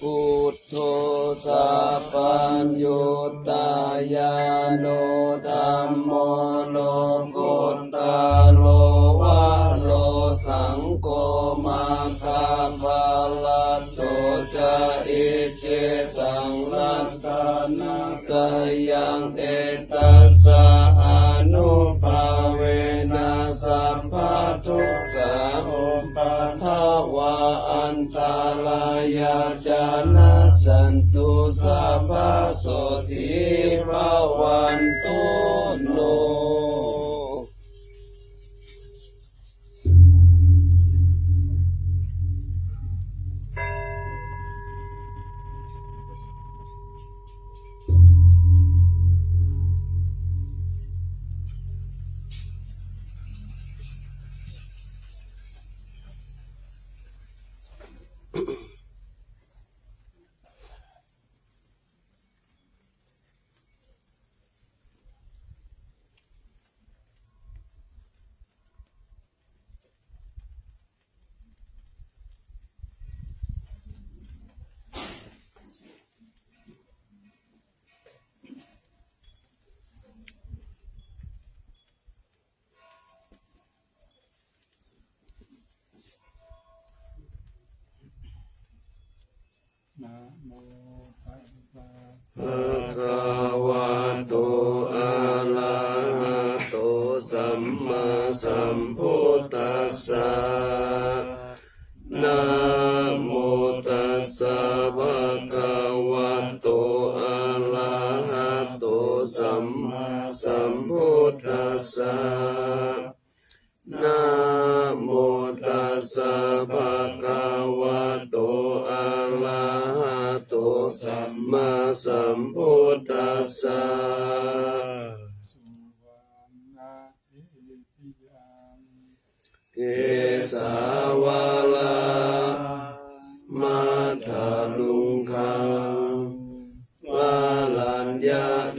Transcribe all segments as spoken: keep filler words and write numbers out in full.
Buddho sabbaññutañāṇo, dhammo lokuttaro varo, saṅgho maggaphalaṭṭho ca, icchitaṃ ratanattayaṃ, etassa ānubhāvena sabbadukkha upaddavā antarāyā ca nassantu, sabbasotthī bhavantu no. Namo tassa bhagavato arahato sammāsambuddhassa. Namo tassa bhagavato arahato sammāsambuddhassa. Namo tassa bhagavato arahato sammāsambuddhassa. Kesavalāmāthaluṅgaṃ varaññadhātuṃ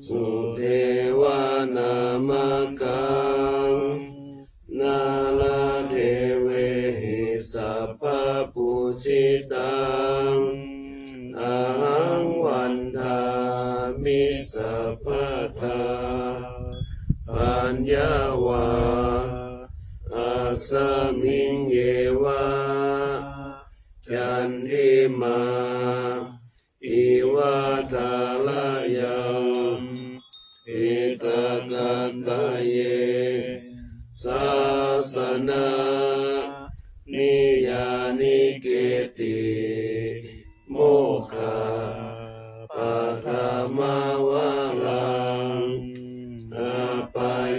sudevanāmakhaṃ nāḷādevehi sabbapūjitaṃ ahaṃ vandāmi sabbadā. Paññā vā asmiṃ yeva candimā iva tharayaṃ piṭakattaye sāsanaṃ niyyānike ti mokkhappatthamaṃ varaṃ apāyanivāraṇaṃ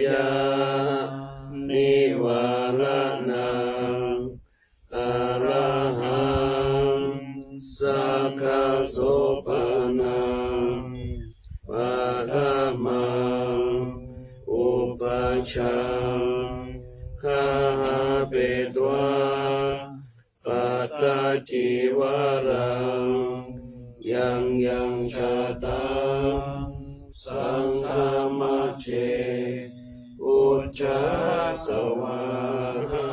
arahaṃ sakāsopanam paṭhamaṃ upajjhayaṃ gahapetvā pattacīvaram yaṃ yaṃ jātaṃ saṅghamajjhe pūjā svāhā.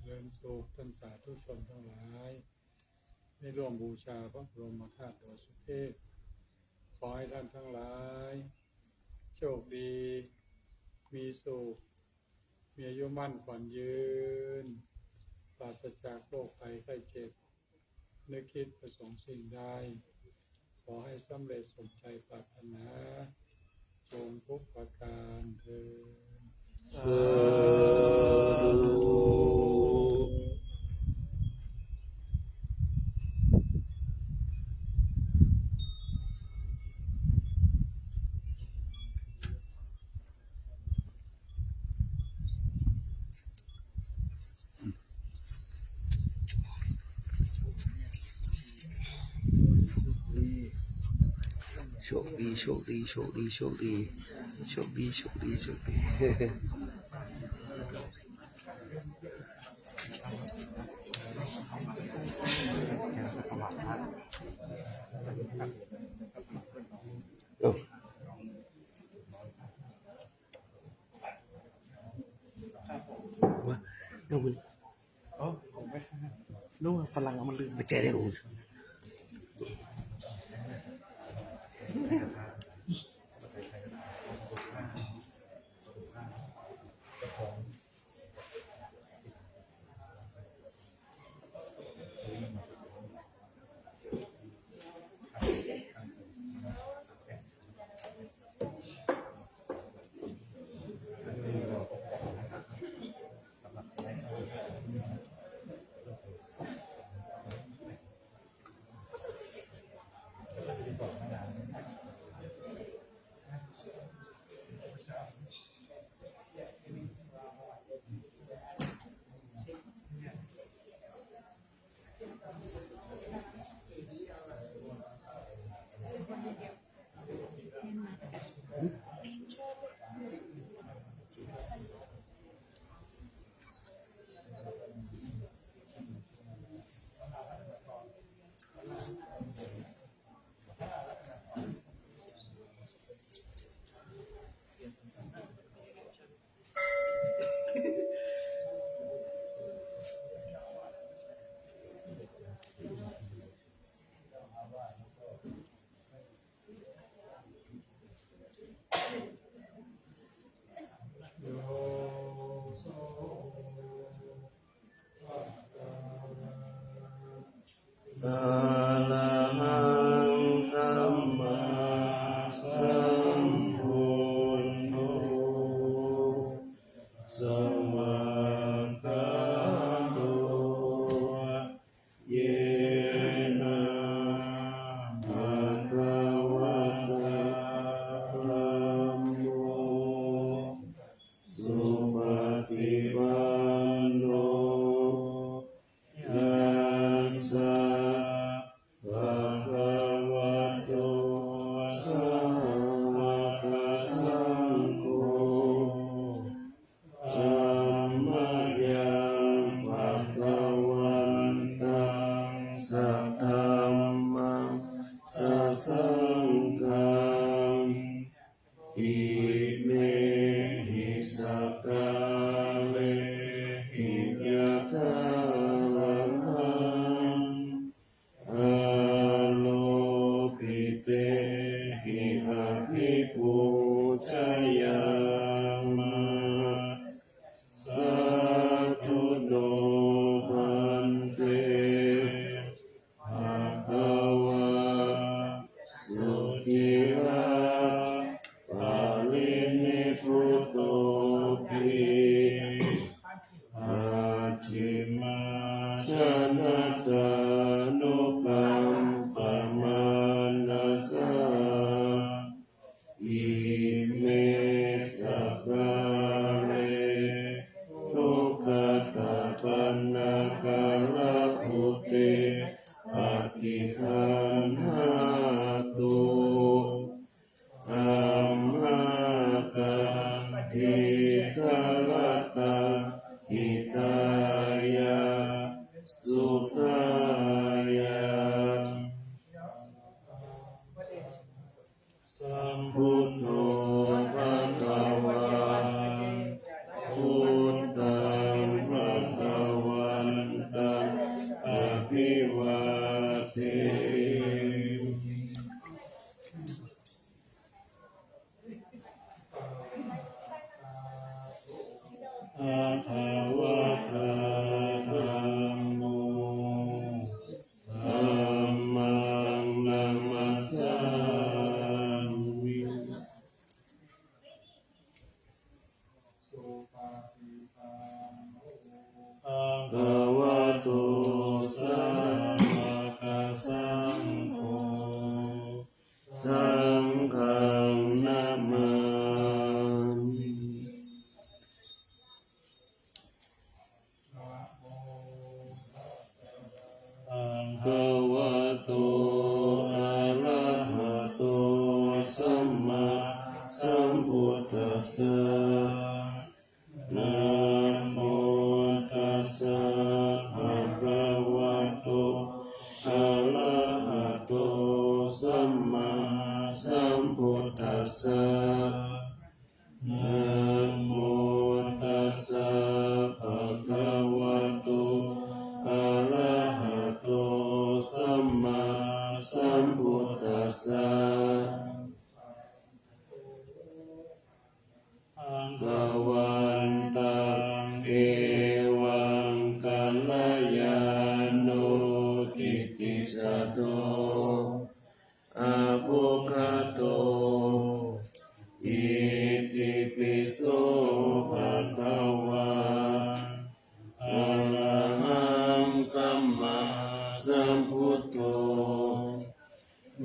เจริญสุขท่านสาธุชนทั้งหลาย ได้ร่วมบูชาพระบรมธาตุดอยสุเทพ ขอให้ท่านทั้งหลาย โชคดี มีสุข มีอายุมั่นขวัญยืน ปราศจากโรคภัยไข้เจ็บ นึกคิดประสงค์สิ่งใด ขอให้สำเร็จสมใจปรารถนา จงทุกประการเทอญ สาธุ โชคดี โชคดี โชคดี โชคดี โชคดี โชคดี โชคดี เอ้า ว่า เอ้า มัน อ๋อ ผมไม่ นึกว่าฝรั่งเอามาลืม ไม่ใช่ได้ โอ้ Arahaṃ sammāsambuddho svākkhāto yena bhagavatā dhammo supaṭipanno yassa bhagavato sāvakasaṅgho, tammayaṃ bhagavantaṃ sadhammaṃ sasaṅghaṃ imehi sakkārehi yathārahaṃ āropitehi abhipūjayāma. Sādhu no bhante bhagavā suciraparinibbutopi pacchimājanatānukampamānasā ime sakkāre duggatapaṇṇākārabhūte paṭiggaṇhātu amhākaṃ dīgharattaṃ hitāya sukhāya. Sambuddho bhagavā, buddhaṃ bhagavantaṃ abhivādemi. Bhagavatā dhammo, dhammaṃ namassāmi. Bhagavato sāvakasaṅgho, Namo tassa bhagavato arahato sammāsambuddhassa. Namo tassa bhagavato arahato sammāsambuddhassa. Bhagavantaṃ evaṃ kalyāṇo kittisaddo abbhuggato, itipi so bhagavā arahaṃ sammāsambuddho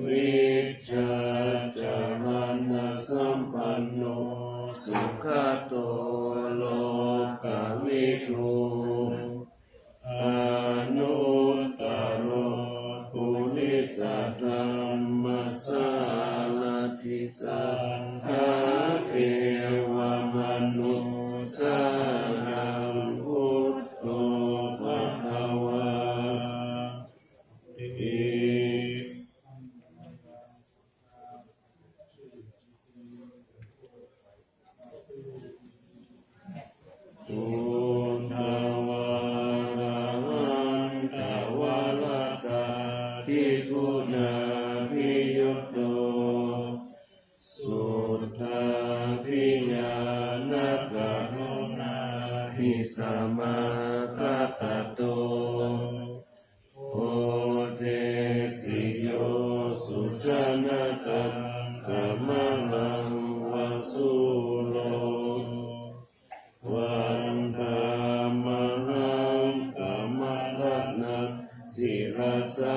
vijjācaraṇasampanno sugato lokavidū anuttaro purisadammasārathi satthā devamanussānaṃ buddho bhagavāti. Buddhavārahantavaratā digguṇābhiyutto suddhābhiñāṇakaruṇāhi samāgatatto bodhesi yo sujanataṃ kamalaṃ va sūro vandāmahaṃ tamaraṇaṃ sirasā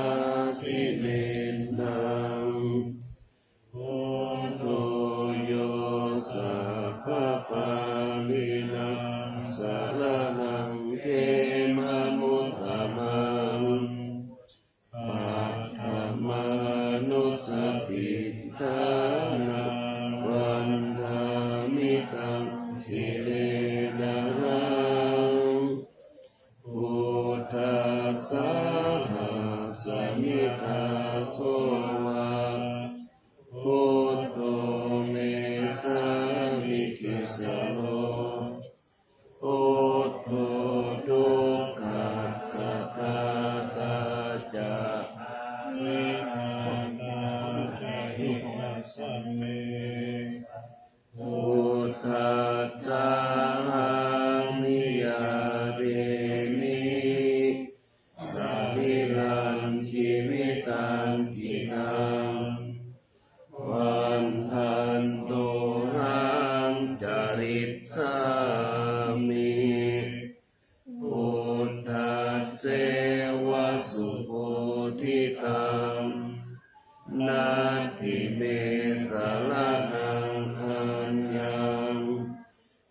jinendaṃ. Buddho yo sabbapāṇīnaṃ saraṇaṃ khemamuttamaṃ paṭhamānussatiṭṭhānaṃ vandāmi taṃ sirenahaṃ. Buddhassāhasmi dāso va buddho me sāmikissaro buddho dukkhassa ghātā ca ca hitassa me buddhassāhaṃ niyyādemi sarīrañjīvitañcidaṃ vandantohaṃ carissāmi buddhasseva subodhitaṃ. Natthi me saraṇaṃ aññaṃ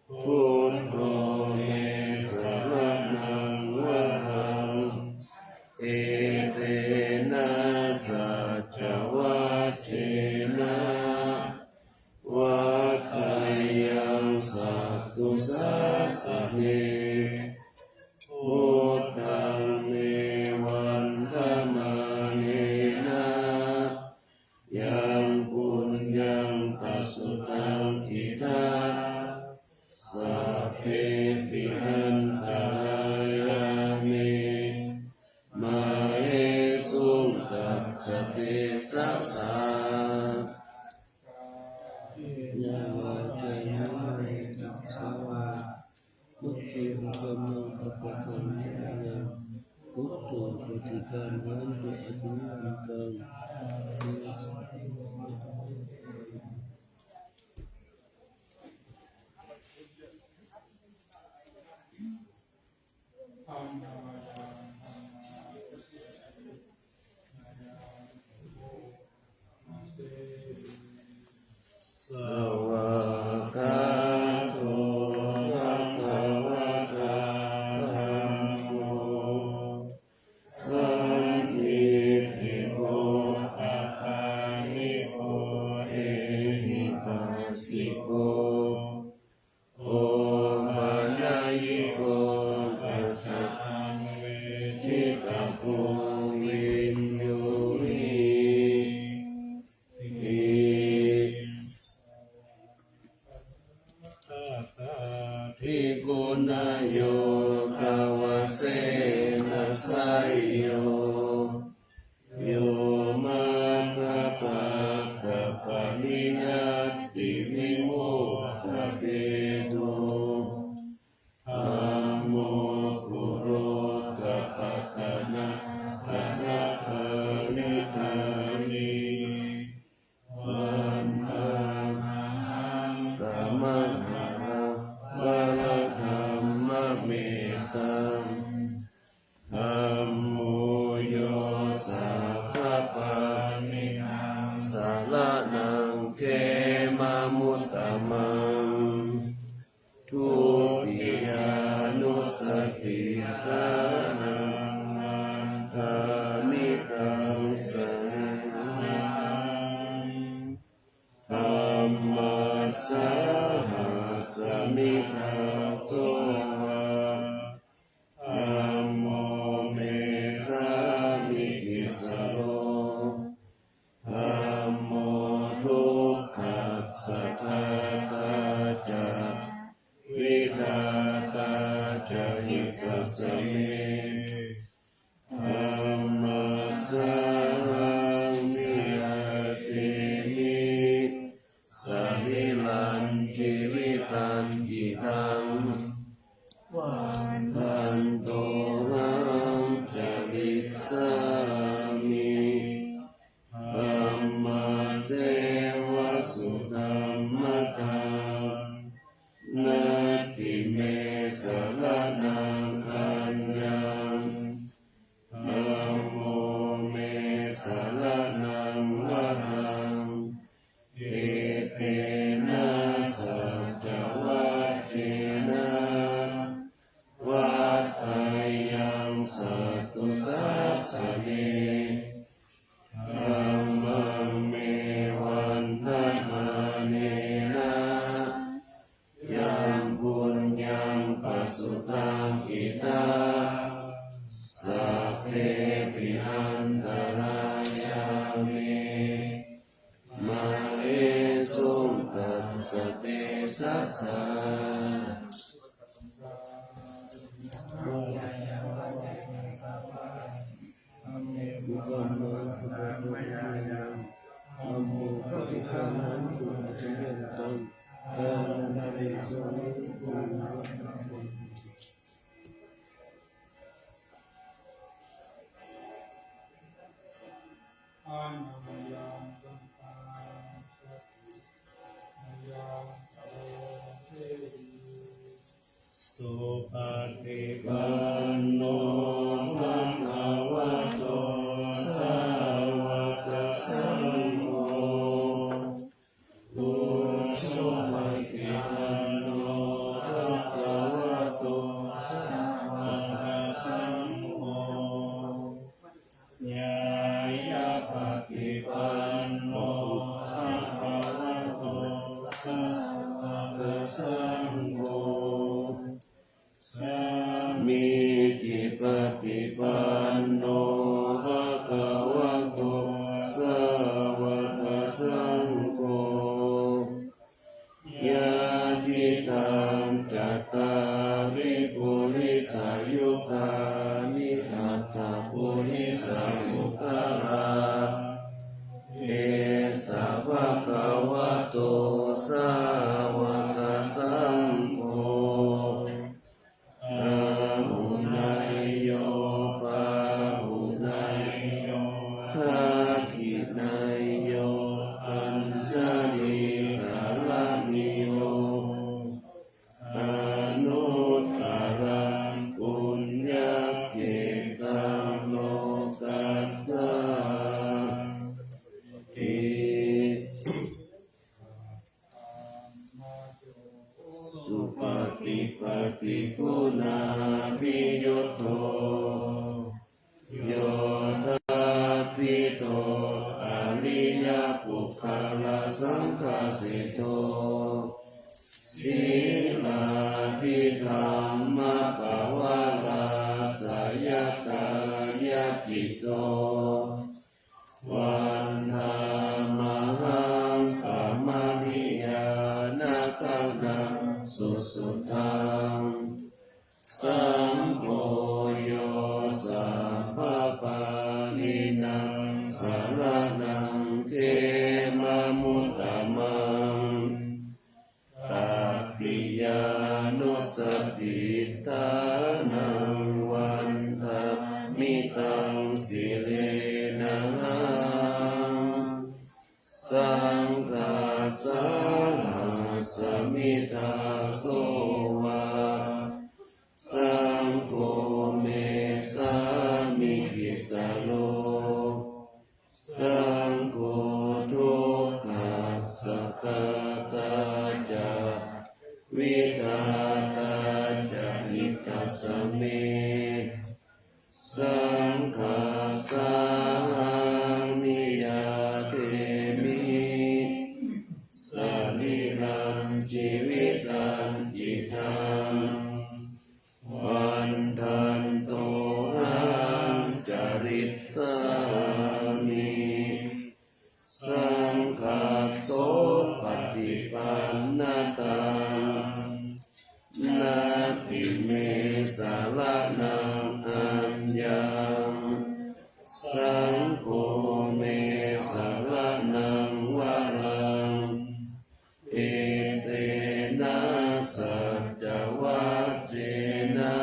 buddho me saraṇaṃ varaṃ etena saccavajjena vaḍḍheyyaṃ satthu sāsane buddhaṃ me vandamānena yaṃ puññaṃ pasutaṃ idha sabbepi antarāyā me māhesuṃ tassa tejasā. Kāyena vācāya va cetasā vā buddho bhagavanto paṭiggaṇhāmi buddho paṭiggaṇhāmi ca accayantaṃ. Svākkhāto bhagavatā dhammo sandiṭṭhiko akāliko bhū viññūhi ti. Atthādi guṇayogavasena seyyo, yo maggapākapariyattivimokkhabhedo, dhammo kulokapatanā tathāgatamiddhāni. Vandāmahaṃ tamaharaṃ varadhammametaṃ. Dhammo yo sabbapāṇīnaṃ saraṇaṃ khemamuttamaṃ. Dutiyānussatiṭṭhānaṃ vandāmi taṃ srīmaṃ. Dhammassāhasmi dāso va, dhammo me sāmikissaro. Dhammo dukkhassa ghātā ca vidhātā ca hitassa me. Dhammassāhaṃ niyyādemi sarīrañjīvitañcidaṃ. Vandantohaṃ carissāmi dhammasseva sudhammataṃ. Natthi me saraṇaṃ aññaṃ, dhammo me saraṇaṃ varaṃ. Etena saccavajjena vaḍḍheyyaṃ satthu sāsane. Dhammaṃ me vandamānena yaṃ puññaṃ pasutaṃ idha, sabbepi antarāyā me māhesuṃ tassa tejasā. Supaṭipanno bhagavato sāvakasaṅgho, ujupaṭipanno bhagavato sāvakasaṅgho, ñāyapaṭipanno bhagavato sāvakasaṅgho, sāmīcipaṭipanno bhagavato sāvakasaṅgho, yadidaṃ cattāri purisayugāni aṭṭha purisapuggalā, esa bhagavato sāvakasaṅgho, āhuneyyo pāhuneyyo dakkhiṇeyyo añjalikaraṇīyo, anuttaraṃ puññakkhettaṃ lokassāti. Supaṭipattiguṇābhiyutto, yoṭṭhabbidho ariyapuggalasaṅghaseṭṭho, sīlādidhammapavarāsayatthāya cito, vandāmahaṃ tamariyāna gaṇaṃ susuddhaṃ. Saṅgho yo sabbapāṇīnaṃ saraṇaṃ khemamuttamaṃ, tatiyānussatiṭṭhānaṃ vandāmi taṃ sirenahaṃ. Saṅghassāhasmi dāso va, saṅgho me sāmikissaro, saṅgho dukkhassa ghātā ca vidhātā ca hitassa me. Saṅghassāhaṃ niyyādemi sarīrañjīvitañcidaṃ. Vandantohaṃ carissāmi saṅghassopaṭipannataṃ. Natthi me saraṇaṃ aññaṃ, saṅgho me saraṇaṃ varaṃ. Etena saccavajjena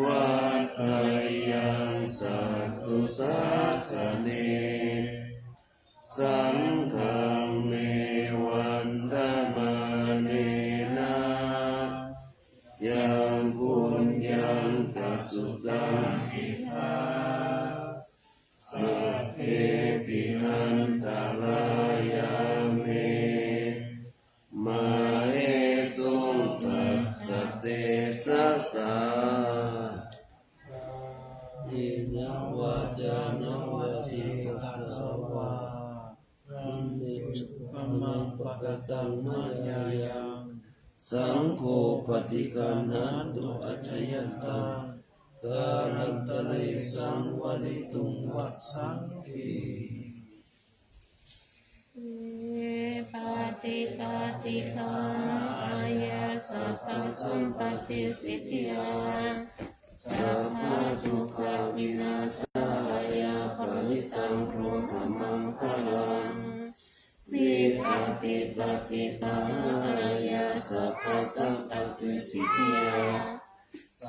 vaḍḍheyyaṃ satthu sāsane. Saṅghaṃ me vandamānena yaṃ puññaṃ pasutaṃ idha, sabbepi antarāyā me māhesuṃ tassa tejasā. Kāyena vācāya va cetasā vā, dhamme kukammaṃ pakataṃ mayā yaṃ, saṅgho paṭiggaṇhatu accayantaṃ, kālantare saṃvarituṃ va saṅghe. Vipattipaṭibāhāya sabbasampattisiddhiyā, sabbadukkhavināsāya parittaṃ brūtha maṅgalaṃ. Vipattipaṭibāhāya sabbasampattisiddhiyā,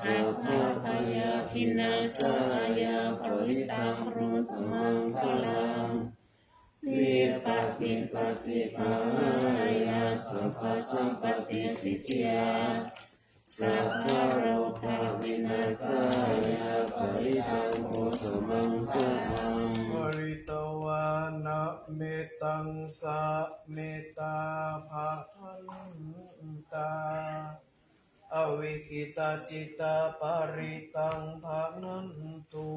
sabbabhayavināsāya parittaṃ brūtha maṅgalaṃ. Vipattipaṭibāhāya sabbasampattisiddhiyā, sabbarogavināsāya parittaṃ brūtha maṅgalaṃ. Pharitvāna mettaṃ samettā bhadantā, avikkhittacittā parittaṃ bhaṇantu.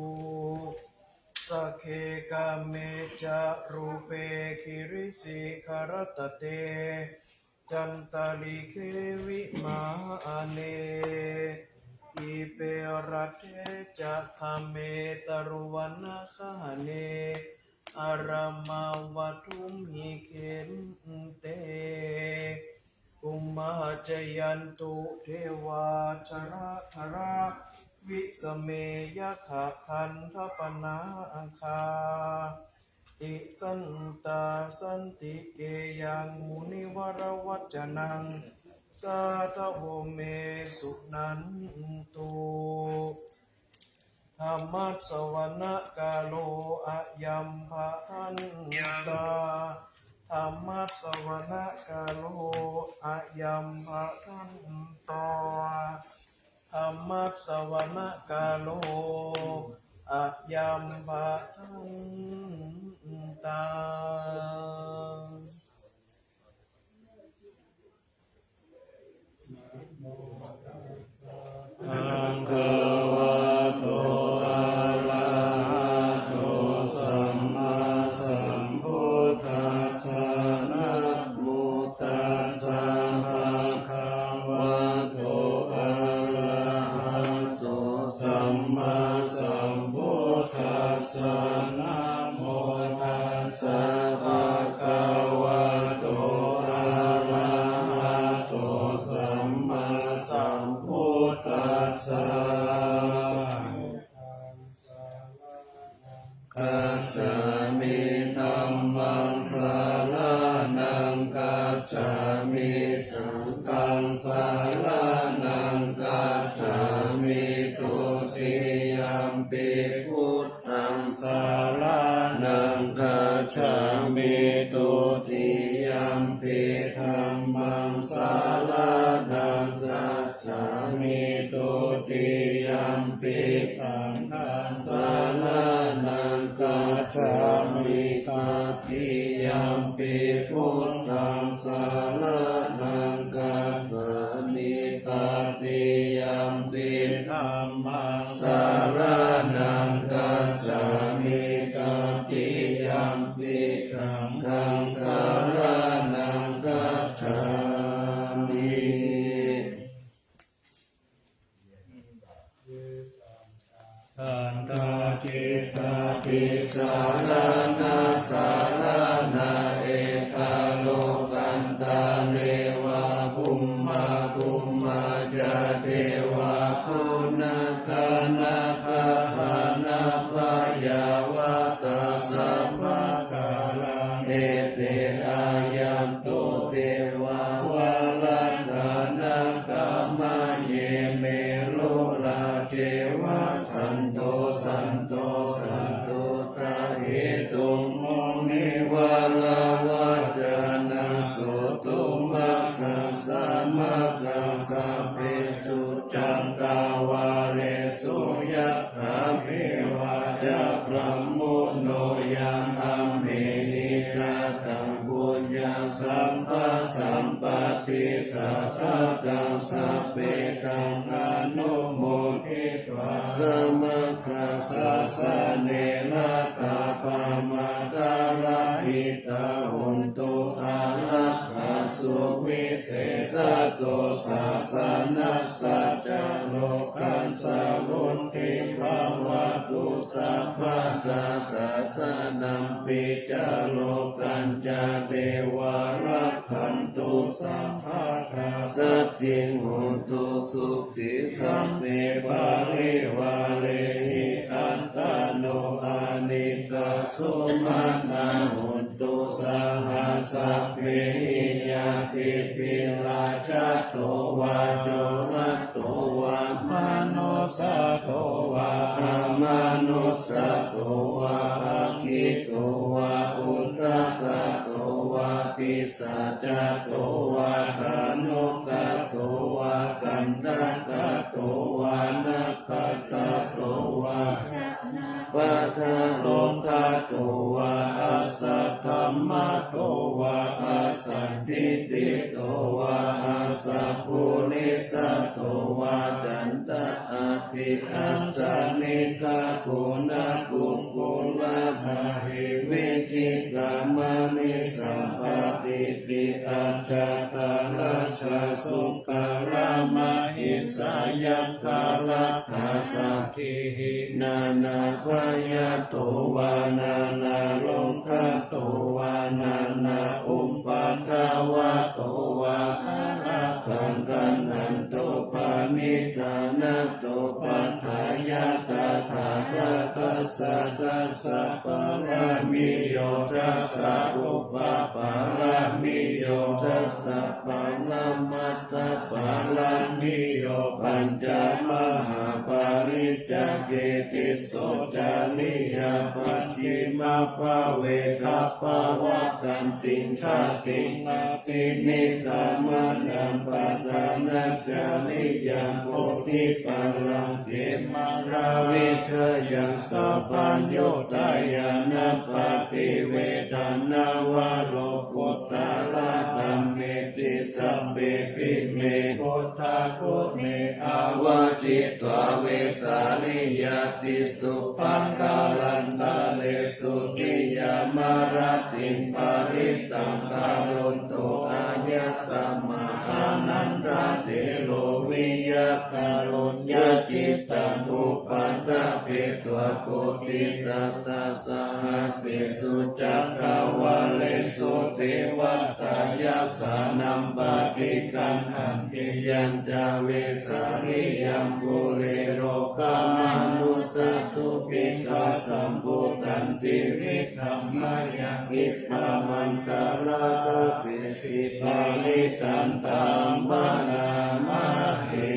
Sagge kāme ca rūpe girisikharataṭe cantalikkhe vimāne, dīpe raṭṭhe ca gāme taruvanagahane arāmavadhūmi khette, bhummā cāyantu devā jalathalavisame yakkhagandhabbanāgā, tiṭṭhantā santike yaṃ munivaravacanaṃ sādhavo me suṇantu. Dhammassavanakālo ayambhadantā. Dhammassavanakālo ayambhadantā. Dhammassavanakālo ayambhadantā. Bhagavato arahato sammāsambuddhassa. Namo tassa bhagavato arahato sammā Sambuddhassa. Namo tassa bhagavato arahato sammāsambuddhassa. Gacchāmi. Dhammaṃ saraṇaṃ gacchāmi. Saṅghaṃ saraṇaṃ gacchāmi. Dutiyampi buddhaṃ saraṇaṃ gacchāmi. Dutiyampi dhammaṃ saraṇaṃ gacchāmi. Dutiyampi saṅghaṃ saraṇaṃ gacchāmi. Tatiyampi buddhaṃ saraṇaṃ gacchāmi. Tatiyampi dhammaṃ saraṇaṃ gacchāmi. Tatiyampi saṅghaṃ saraṇaṃ gacchāmi. Saṅghāṭṭhābhisaraṇā saraṇā, etha lokantare va bhummā bhummā ca devā, guṇāgarā daṇābhayā vā tassa bhaṇḍārā, ete āyantu devā varaṇā gāmāye me rūḷā ceva santo santo santo sahetuṃ munivarā vācana sotumagga samagga sabbesu cakkavāḷesu yathā me vācā brahmuno yaṃ amhehi kataṃ puññaṃ sabbasampatti sādhakaṃ sabbe taṃ anumoditvā samagga sāsane laddhā pāpaggaṃ hitvā hontu ārakkha suvisesato sāsanassa ca rogassa vuṭṭhi bhavatu sabbadā sāsanampi ca rogañca devā rakkhantu sabbadā saddhiṃ hontu sukhī sabbe parivārehi attāno anīghā sumanā hontu saha sabbehi ñātibhi rājato vā corato vā manussato vā amanussato vā aggito vā udakato vā pisācato vā khāṇukato vā kaṇṭakato vā nakkhattato vā janapadarogato vā asaddhammato vā asandiṭṭhito vā asappurisato vā canda aṭṭhi añjalikā guṇakukkura ahi vicchikamaṇisappadīhi ajjhatarajja sūkaramahiṃsa yakkharakkha saddīhi nānābhayato vā nānārogato vā nānāupaddavato vā ārakkhaṃ gaṇhantu pariṇāmato paṭṭhāya tathāgatassa dasa pāramiyo dasa upapāramiyo dasa paramattha pāramiyo pañca mahāpariccāge tisso cariyā pacchimabhave gabbhāvakkantiṃ jātiṃ abhinikkhamanaṃ padhānacariyaṃ bodhipallaṅke māravijayaṃ sabbaññutañāṇappaṭivedhaṃ nava lokuttaradhammeti sabbepime buddhaguṇe āvajjitvā vesāliyā tīsu pākārantaresu tiyāmarattiṃ parittaṃ karonto āyasmā ānandatthero viya kāruññacitt taṃ upaṭṭhapetvā koṭisatasahassesu cakkavāḷesu devatā yassāṇaṃ paṭiggaṇhanti yañca Vesāliyā pure rogāmanussadubbhikkhasambhūtanti viṭṭhaṃ mayā khippamantaraṃ tape si parittaṃ taṃ bhaṇāma he.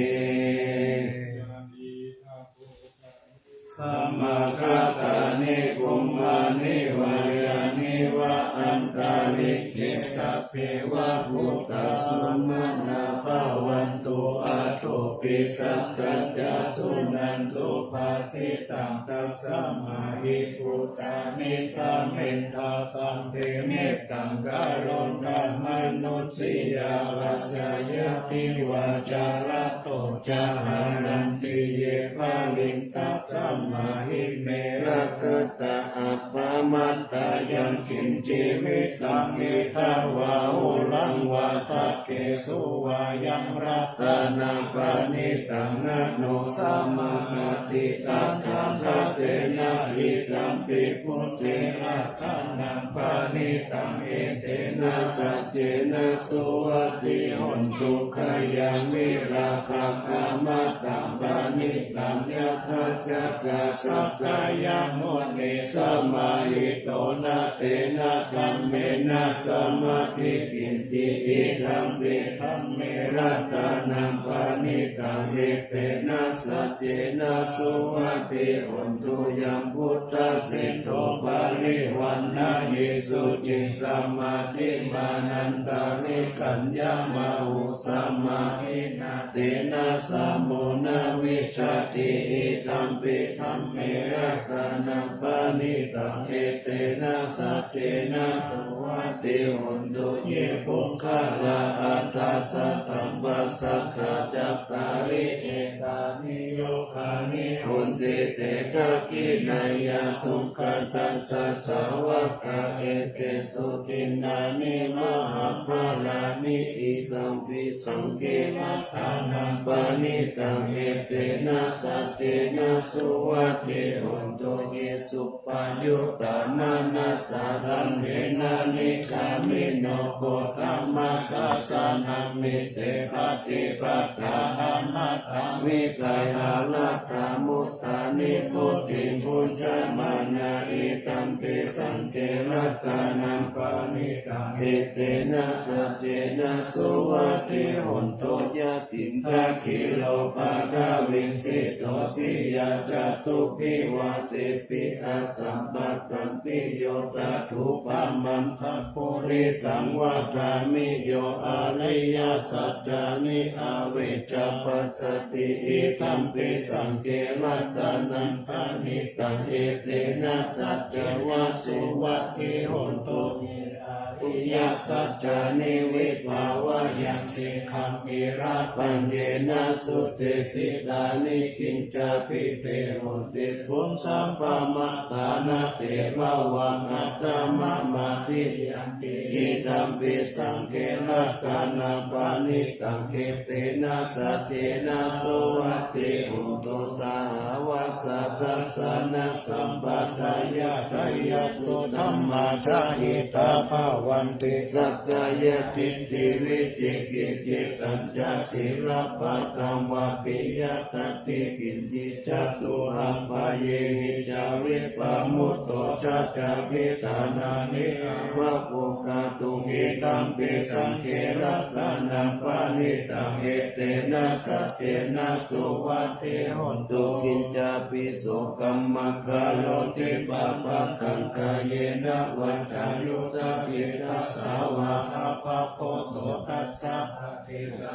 Samāgatāni bhummāni vā yāni va antalikkhe sabbeva bhūtā sumanā bhavantu athopi sakkacca suṇantu bhāsitaṃ. Tasmā hi bhūtā nisāmetha sabbe mettaṃ karontha manussiyā pajāya divā ca ratto ca haranti ye baliṃ. Tasmā hi ne rakkhatha appamattā yaṃ kiñci vittaṃ idha vā huraṃ vā saggesu vā yaṃ ratanaṃ paṇītaṃ na no samaṃ atthi tathāgatena idampi buddhe ratanaṃ paṇītaṃ etena saccena suvatthi hontu. Khayaṃ virāgaṃ amataṃ paṇītaṃ yadajjhagā sakyamunī samāhito na tena dhammena samatthi kiñci idampi dhamme ratanaṃ paṇītaṃ etena saccena suvatthi hontu. Yambuddhaseṭṭho parivaṇṇayī suciṃ samādhimānantarikaññamāhu samādhinā tena samo na vijjati idampi dhamme ratanaṃ paṇītaṃ etena saccena suvatthi hontu. Ye puggalā aṭṭha sataṃ pasatthā cattāri etāni yugāni honti te dakkhiṇeyyā sugatassa sāvakā etesu dinnāni mahapphalāni idampi saṅghe ratanaṃ paṇītaṃ etena saccena suvatthi hontu. Ye suppayuttā manasā daḷhena nikkāmino gotamasāsanamhi te pattipattā amataṃ vigayha laddhā mudhā nibbutiṃ bhuñjamānā idampi saṅghe ratanaṃ paṇītaṃ etena saccena suvatthi hontu. Yathindakhīlo paṭhaviṃ sito siyā catubbhi vātebhi asambādhaṃ piyo tadupamaṃ sappurisaṃ vadāmi yo ariyasaccāni avecca passati idampi saṅghe ratanaṃ paṇītaṃ etena saccena suvatthi hontu. Ye ariyasaccāni vibhāvayanti gambhīrapaññena sudesitāni kiñcāpi te honti bhuñjamappamatā na te bhavaṃ aṭṭhamamādiyanti idampi saṅghe ratanaṃ paṇītaṃ etena saccena suvatthi hontu. Sahāvassa dassanasampadāya tayassu dhammā jahitā bhavanti sakkāyadiṭṭhi vicikicchitañca sīlabbataṃ vāpiya tattikiñci catūhapāyehi ca vippamutto ca cābhiṭhānāni avaggūhatuṃ idampi saṅghe ratanaṃ paṇītaṃ etena saccena suvatthi hontu. Kiñcāpi so kammaṃ karoti pāpakaṃ kāyena vācāyuda cetasā vā pāpako so tassa paṭicca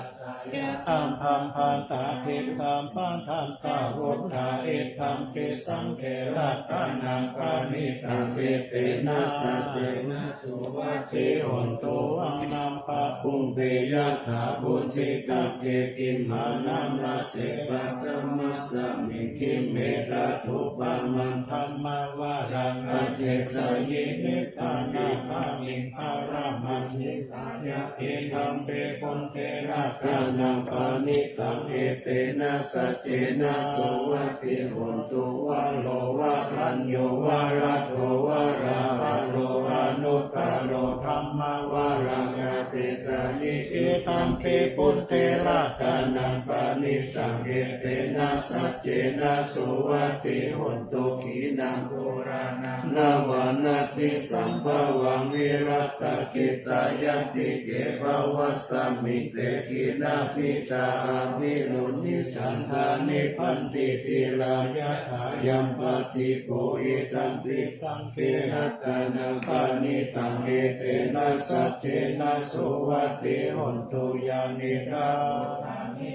yā dhammā paṭiṭṭhā padassavutthā idampi saṅghe ratanaṃ paṇītaṃ etena saccena suvatthi hontu. Aṃ lam pa bhuṃ pe yathā bhuñjitagge gimhānamase paṭhamasmiṃ gimhe tathūpamaṃ dhammavaraṃ adesayi nibbānagāmiṃ paramaṃ Idampi buddhe ratanaṃ paṇītaṃ, etena saccena suvatthi hotu. Varo varaññū varado varāharo, anuttaro dhammavaraṃ paṇītaṃ, idampi buddhe ratanaṃ paṇītaṃ, etena saccena suvatthi hotu. Khīṇaṃ purāṇaṃ navaṃ natthi sambhavaṃ, virattacittāyatike bhavasmiṃ, te khīṇabījā aviruḷhichandā, nibbanti dhīrā yathāyampadīpo. Idampi saṅghe ratanaṃ paṇītaṃ, etena saccena suvatthi hotu. Yānīdha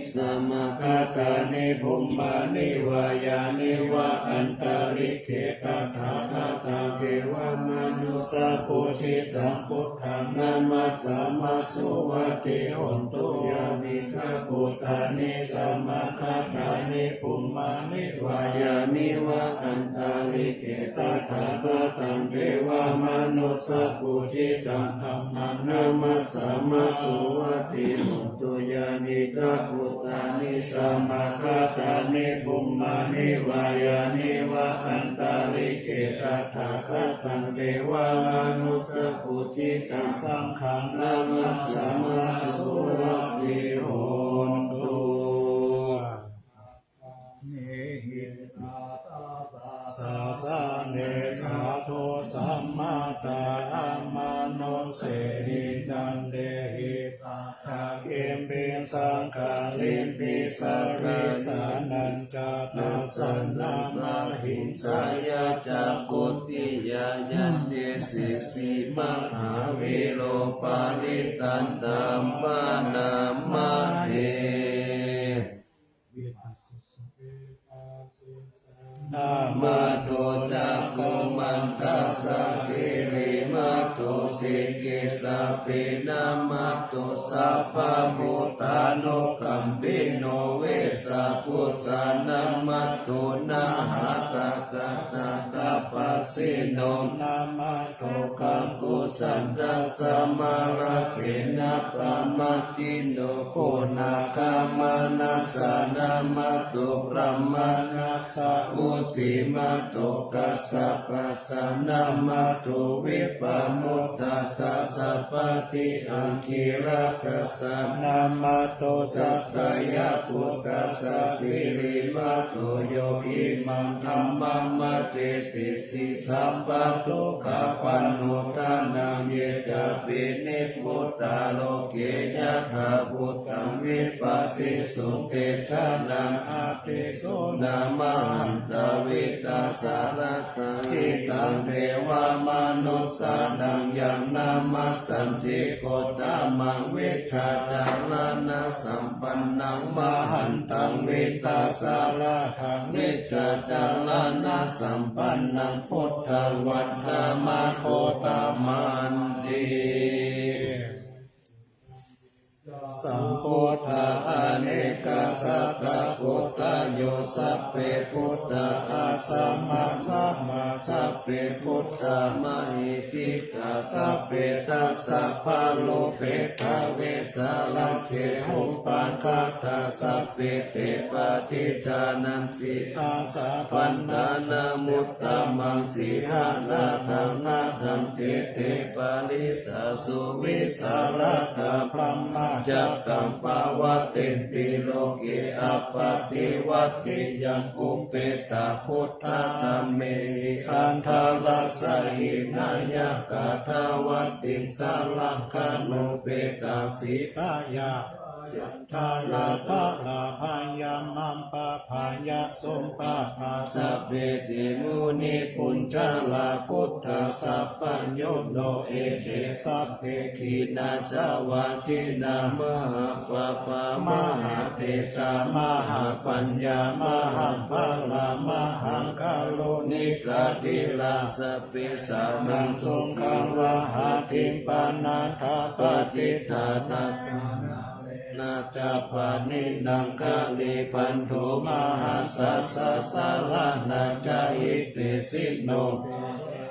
samāgatāni bhummāni vā yāni va antalikkhe, tathāgataṃ devamanussapūjitaṃ, buddhaṃ namassāma suvatthi hotu. Yānīdha bhūtāni samāgatāni bhummāni vā yāni va antalikkhe, tathāgataṃ devamanussapūjitaṃ, dhammaṃ namassāma suvatthi hotu. Yānīdha bhūtāni samāgatāni bhummāni vā yāni va antalikkhe, tathāgataṃ devamanussapūjitaṃ, saṅghaṃ namassāma suvatthi hotu. Sāsane sādhu sammatā amanussehi ñāṇehi, sakkacimpi sakkārimpi sabbīsānañca dassanaṃ, ahiṃsāya ca khantiyā, yadesi sī mahāvīro parittaṃ taṃ bhaṇāma he. Namatthu cakkhumantassa sirīmato sikhissapi, namatthu sabbabhūtānukampino vessabhussa, namatthu nhātakassa tapassino, namatthu kakusandhassa mārasenapamādi no, koṇāgamanassa namatthu brāhmaṇassa vusīmato, kassapassa namatthu vippamuttassa, sabbadhi aṅgīrasassa namatthu sakyaputtassa sirīmato, yo imaṃ dhammaṃ adesesi sabbadukkhāpanūdanaṃ, ye cāpi nibbu ttā loke yathābhūtaṃ vipassisuṃ, te janā atikkanti mahantā vītasāradā. Hitaṃ devamanussānaṃ yaṃ namassanti gottamaṃ, vijjācaraṇasampannaṃ mahantaṃ vītasārad dhaṃ, vijjācaraṇasampannaṃ buddhaṃ vandāma gotamanti. Sambuddhā anekesattakodāyo, sabbe buddhā asamaṃ samā, sabbe buddhā mahiddhi kā, sabbe dasabalūpetā vesālā ca rūpakkhattā, sabbe te paṭijānanti āsabhaṇṇānamuttamaṃ. Sīhaṇatthaṃ nattham tete parisāsu, vītarāga brahmacakkaṃ pavattenti loke, appaṭivattiyaṃ upetā buddhadhammehi aṭṭhārasa hīnāya kaṭṭhavattiṃ saraṇaṃ upetaṃ. Sītā yāva candano prabhāya mandavalāhakā, sabbe te munikuñjarā buddhā sabbayuno ete, sabbe khīṇā saṃvarina mahāpapā mahātejā mahāpaññā mahābala mahākāruṇikā dhīrā, sabbe sāraṃ sugāhāti. Pāṇātipātitā ca bāṇāti ca pāṇinaṃ garībandho mahāsājjā saraṇā ca hitesino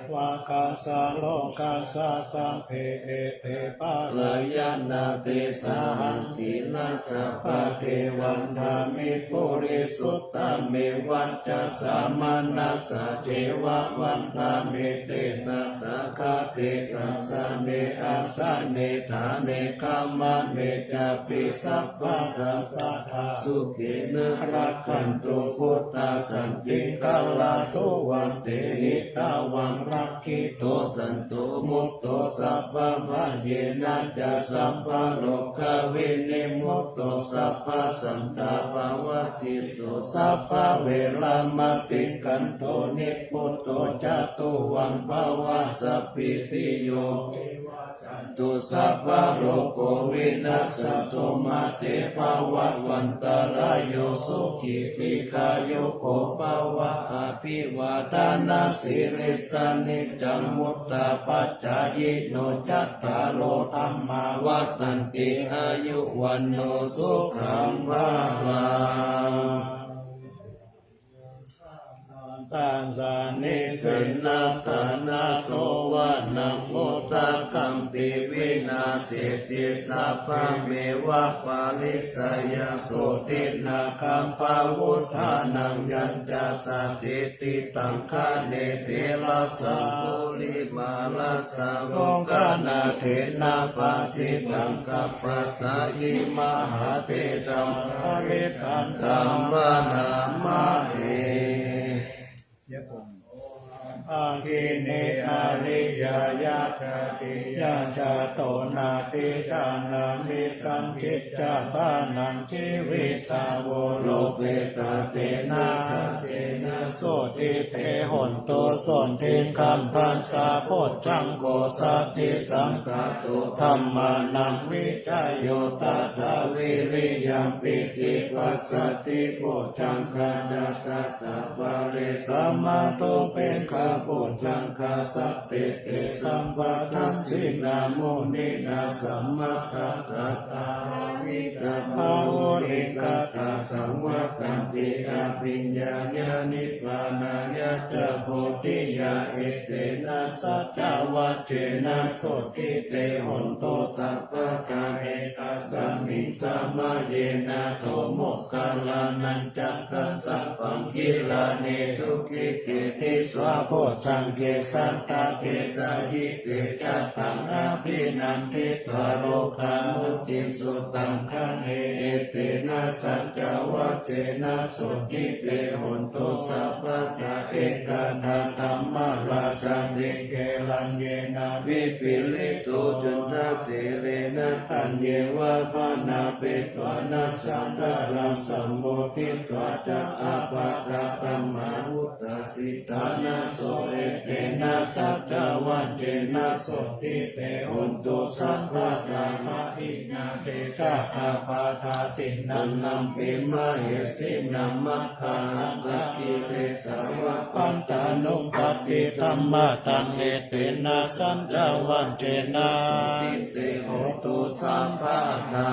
devakassa lokassa sabbe ete pālāyantāti. Sahassīna sabbadevānubhāvī purisuttame vacchasā manasā ceva vandāmi te tathāgate sāsane āsane ṭhāne gamane cāpi sabbadā sadā sukhena rakkhantu buddhā santiṃ karātu. Vandehi tvāṃ rakkhito santo mutto sabbabhayena ca sabbarogavinimutto sabbasantāpavajjito sabbaveramatikkanto nibbuto ca tuvaṃ bhava. Sabbītiyo vivajjantu sabbarogo vinassatu mā te bhavatvantarāyo sukhī dīghāyuko bhava. Abhivādanasīlissa niccaṃ vuḍḍhāpacāyino cattāro dhammā vaḍḍhanti āyu vaṇṇo sukhaṃ balaṃ. Tassa nisinnathānato vanaṃ udakampi vināseti sabbameva parissayasotthiṃ nāgapavutthānaṃ yañca satteti taṅkhaṇe therassaṅghulimālassa lokanathena bhāsitaṃ kappatā imahātejā parittaṃ taṃ bhaṇāma he. Bhagini ariyāya jātiyā jāto nābhijānāmi saṅkicca pāṇaṃ jīvitā voropetā tena saccena sotthi te hontu sotthiṃ gabbhassa bojjhaṅgo satthi saṅkhāto dhammānaṃ vicayo tathā viriyampīti passaddhi bojjhaṅgā ca tathāpare samādhupekkhabojjhaṅgā sattete sabbadassinā muninā sammadakkhātā bhāvitā bahulīkatā saṃvattanti abhiññāya nibbānāya ca bodhiyā. Etena saccavajjena sotthi te hontu sabbadā. Ekasmiṃ samaye nātho moggallānañca kassapaṃ gilāne dukkhite disvā bojjhaṅge satta desayi. Te ca taṃ abhinanditvā rogā mucciṃsu taṅkhaṇe. Etena saccavajjena sotthi te hontu sabbadā. Ekadā dhammarājāpi gelaññenā vipīḷito cundattherena taññeva bhaṇāpetvāna sādaraṃ sammoditvā ca ābādhā tamhā vuṭṭhāsi ṭhānaso. Etena saccavajjena sotthi te hontu sabbadā. Pahīnā te ca ābādhā tiṇṇannampi mahesinaṃ maggāhatakilesā va pattānuppattidhammataṃ. Etena saccavajjena sotthi te hontu sabbadā.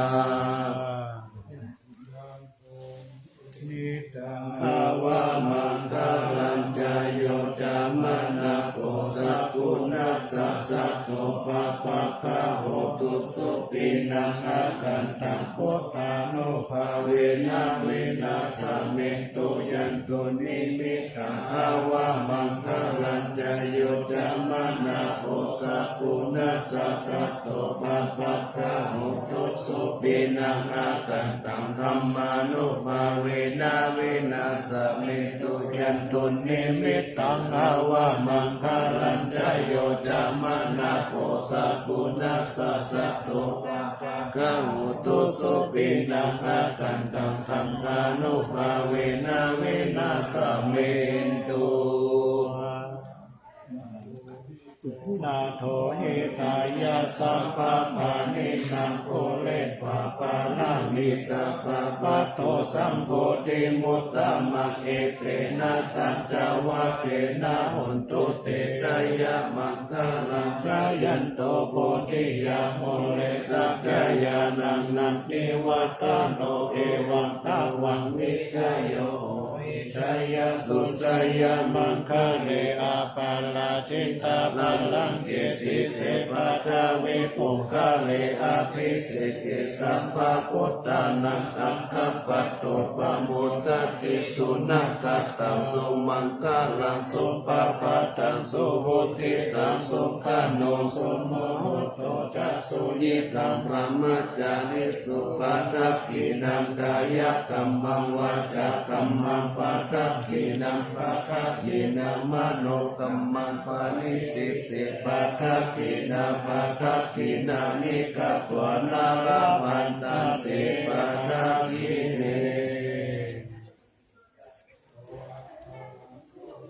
Avamaṅgalañca yo cāmanāpo sakuṇassa saddo pāpaggaho dussupinaṃ akantaṃ buddhānubhāvena vināsamentu. Yandunnimittaṃ avamaṅgalañca yo cāmanāpo sakuṇassa saddo pāpaggaho dussupinaṃ akantaṃ dhammānubhāvena vināsamentu. Yandunnimittaṃ avamaṅgalañca yo cāmanāpo sakuṇassa saddo pāpaggaho dussupinaṃ akantaṃ dhammānubhāvena vināsamentu. Nātho hitāya sabbapāṇinaṃ pūretvā pāramī sabbā patto sambodhimuttamaṃ. Etena saccavajjena hontu te jayamaṅgalaṃ. Jayanto bodhiyā mūle sakyānaṃ nandivaḍḍhano evaṃ tvaṃ vijayo hohi Jayassu jayamaṅgale, aparājitapallaṅke, sīse paṭhavipokkhare, abhiseke sabbabuddhānaṃ, aggappatto pamodati. Sunakkhattaṃ sumaṅgalaṃ, supabhātaṃ suhuṭṭhitaṃ, sukhaṇo sumuhutto ca, suyiṭṭhaṃ brahmacārisu. Padakkhiṇaṃ kāyakammaṃ, vācākammaṃ padakkhiṇaṃ, padakkhiṇaṃ manokammaṃ, paṇidhī te padakkhiṇā. Padakkhiṇāni katvāna, labhantatthe padakkhiṇe.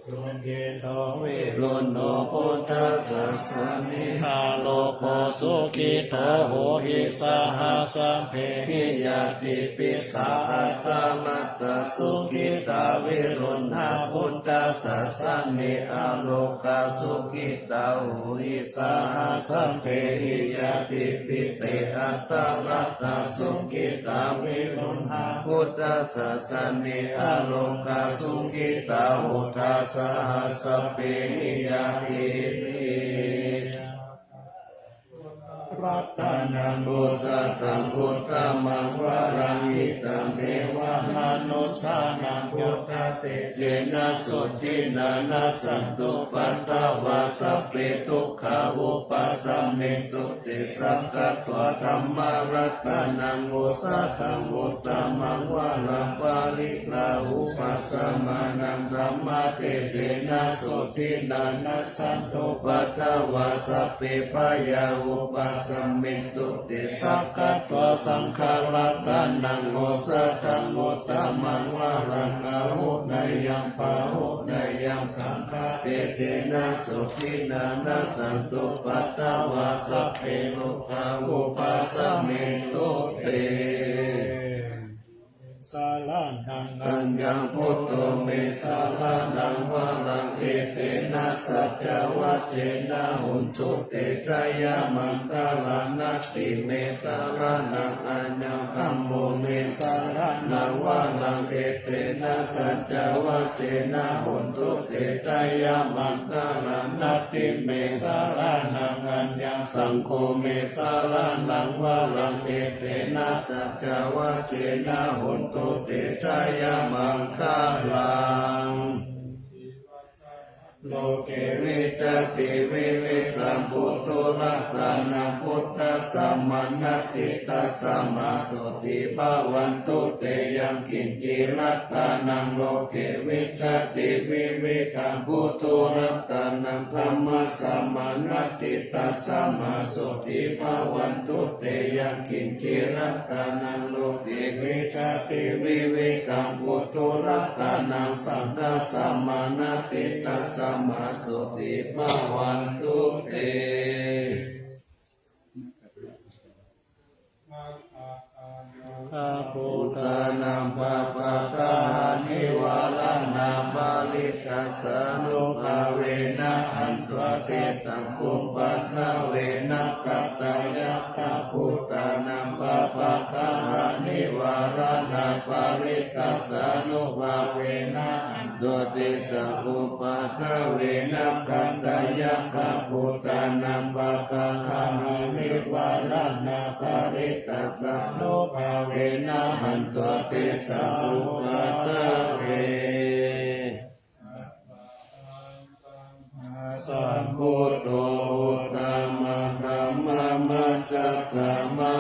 Sukhito viruḷho buddhasāsane, arogā sukhito hohi, saha sabbehi ñātibhi. Sā atthaladdhā sukhitā viruḷhā buddhasāsane, arogā sukhitā hohi, saha sabbehi ñātibhi. Te atthaladdhā sukhitā viruḷhā buddhasāsane, arogā sukhitā hotha, saha sabbehi ñātibhi. Ratanaṃ osathaṃ uttamaṃ varaṃ, hitaṃ devamanussānaṃ, buddhatejena sotthinā, nassantupaddavā sabbe, dukkhā vūpasamentu te. Sakkatvā dhammaratanaṃ osathaṃ uttamaṃ varaṃ, pariḷāhūpasamanaṃ, dhammatejena sotthinā, nassantupaddavā sabbe, bhayā vūpasamentu te. Sakkatvā saṅgharatanaṃ osathaṃ uttamaṃ varaṃ, āhuneyyaṃ pāhuneyyaṃ, saṅghatejena sotthinā, nassantupaddavā sabbe, rogā vūpasamentu te. Saraṇaṃ aññaṃ, buddho me saraṇaṃ varaṃ, etena saccavajjena, hotu te jayamaṅgalaṃ. Natthi me saraṇaṃ aññaṃ, dhammo me saraṇaṃ varaṃ, etena saccavajjena, hotu te jayamaṅgalaṃ. Natthi me saraṇaṃ aññaṃ, saṅgho me saraṇaṃ varaṃ, etena saccavajjena, hotu te jayamaṅgalaṃ. Loke vijjati vividhaṃ puthu, ratanaṃ buddhasamaṃ natthi, tasmā sotthī bhavantu te. Yaṅkiñci ratanaṃ loke vijjati vividhaṃ puthu, ratanaṃ dhammasamaṃ natthi, tasmā sotthī bhavantu te. Yaṅkiñci ratanaṃ loke vijjati vividhaṃ puthu, ratanaṃ saṅghasamaṃ natthi, tasmā sotthī bhavantu te. Bhūtānaṃ pāpaggahanivāraṇā, parittassānubhāvena hantvā tesaṃ upaddave, nakkhattayakkhabhūtānaṃ pāpaggahanivāraṇā, parittassānubhāvena hantvā tesaṃ upaddave, nakkhattayakkhabhūtānaṃ pāpaggahanivāraṇā, parittassānubhāvena hantvā tesaṃ upaddave. Sambuddho uttamadhammamajjhakamā,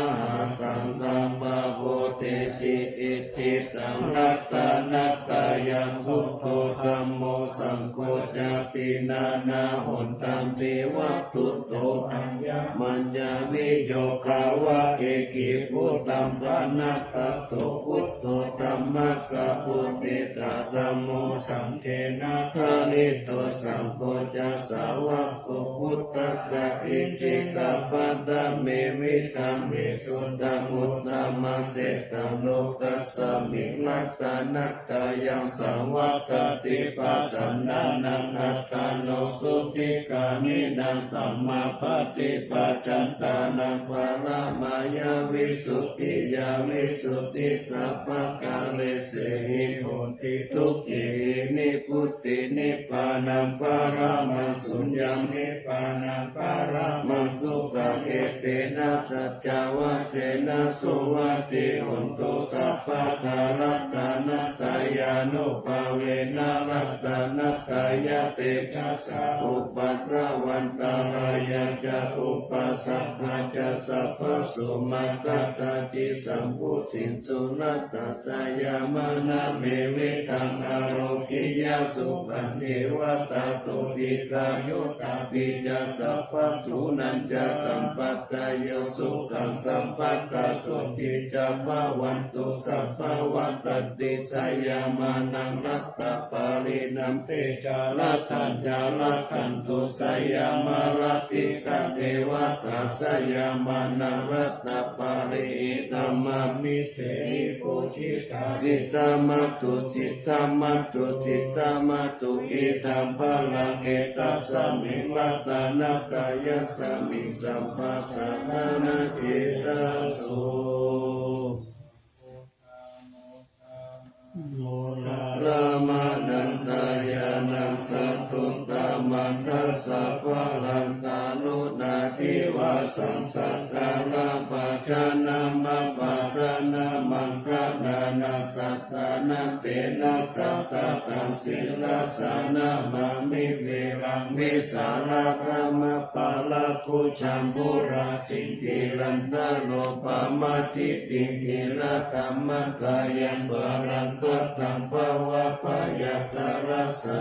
saṅghaṃ pavotesi itthidaṃ. Ratanattayaṃ buddho, dhammo saṅgho cāti, nānā hontampi vatthuto, aññamaññaviyogā vā, ekibudhaṃ panatato buddho, dhammassa pothidha, dhammo saṅghena phālito, saṅgho ca sāvako buddhassa, icchikapattame vidhaṃ visuddhaṃ uttamaseṭṭhaṃ, lokasmiṃ ratanattayaṃ svattati, pasannānaṃ Rattanotsutikāmino sammāpaṭipajjātānaṃ paramāya visuddhiyā visuddhisabbakāresehi honti dukkhāhi nibbutinaṃ nibbānaṃ paramaṃ suññaṃ nibbānaṃ paramaṃ sukhaṃ. Etena saccavajjena suvatthi hontu sabbadā. Ratanattayānubhāvena ratanattayatejasā upaddavaṃ antarāyā ca upaddavā ca sabbaso mā katacci sambhū sacchunatthasayamānā me vidaṃ ārogyasukhaṃ. Divā ratto dīghāyuṭṭhāpi ca sabbadhunañca sampadayo sukhaṃ sabbadā sotthī ca bhavantu sabbā. Vaḍḍhanti seyyathāmaṇaṃ ratanaparinīham tejā ratanañca rakkhantu seyyathāmaṇā dīghā devatā seyyathāmaṇaṃ ratanaparinīham namāmi. Sehi pūjitā siddhamātā siddhamātā siddhamātā idaṃ balaṃ etasmiṃ ratanattayasmiṃ sabbasaṅghaṃ natthi taso. Mūlā brahmānantañāṇaṃ sādhuttamatthaṃ sabbaṃ karuṇābhivāsaṃ sakkāraṃ bhājanamappamāṇaṃ maṅgalānaṃ sāsanaṃ tena sotthataṃ sirasā namāmi. Veramaṇī sārathā mappalakkhu jambulā siṅgī gandharvo pamādhi titirā dhammakāyaṃ balaṃ kataṃ bhavappayatarassa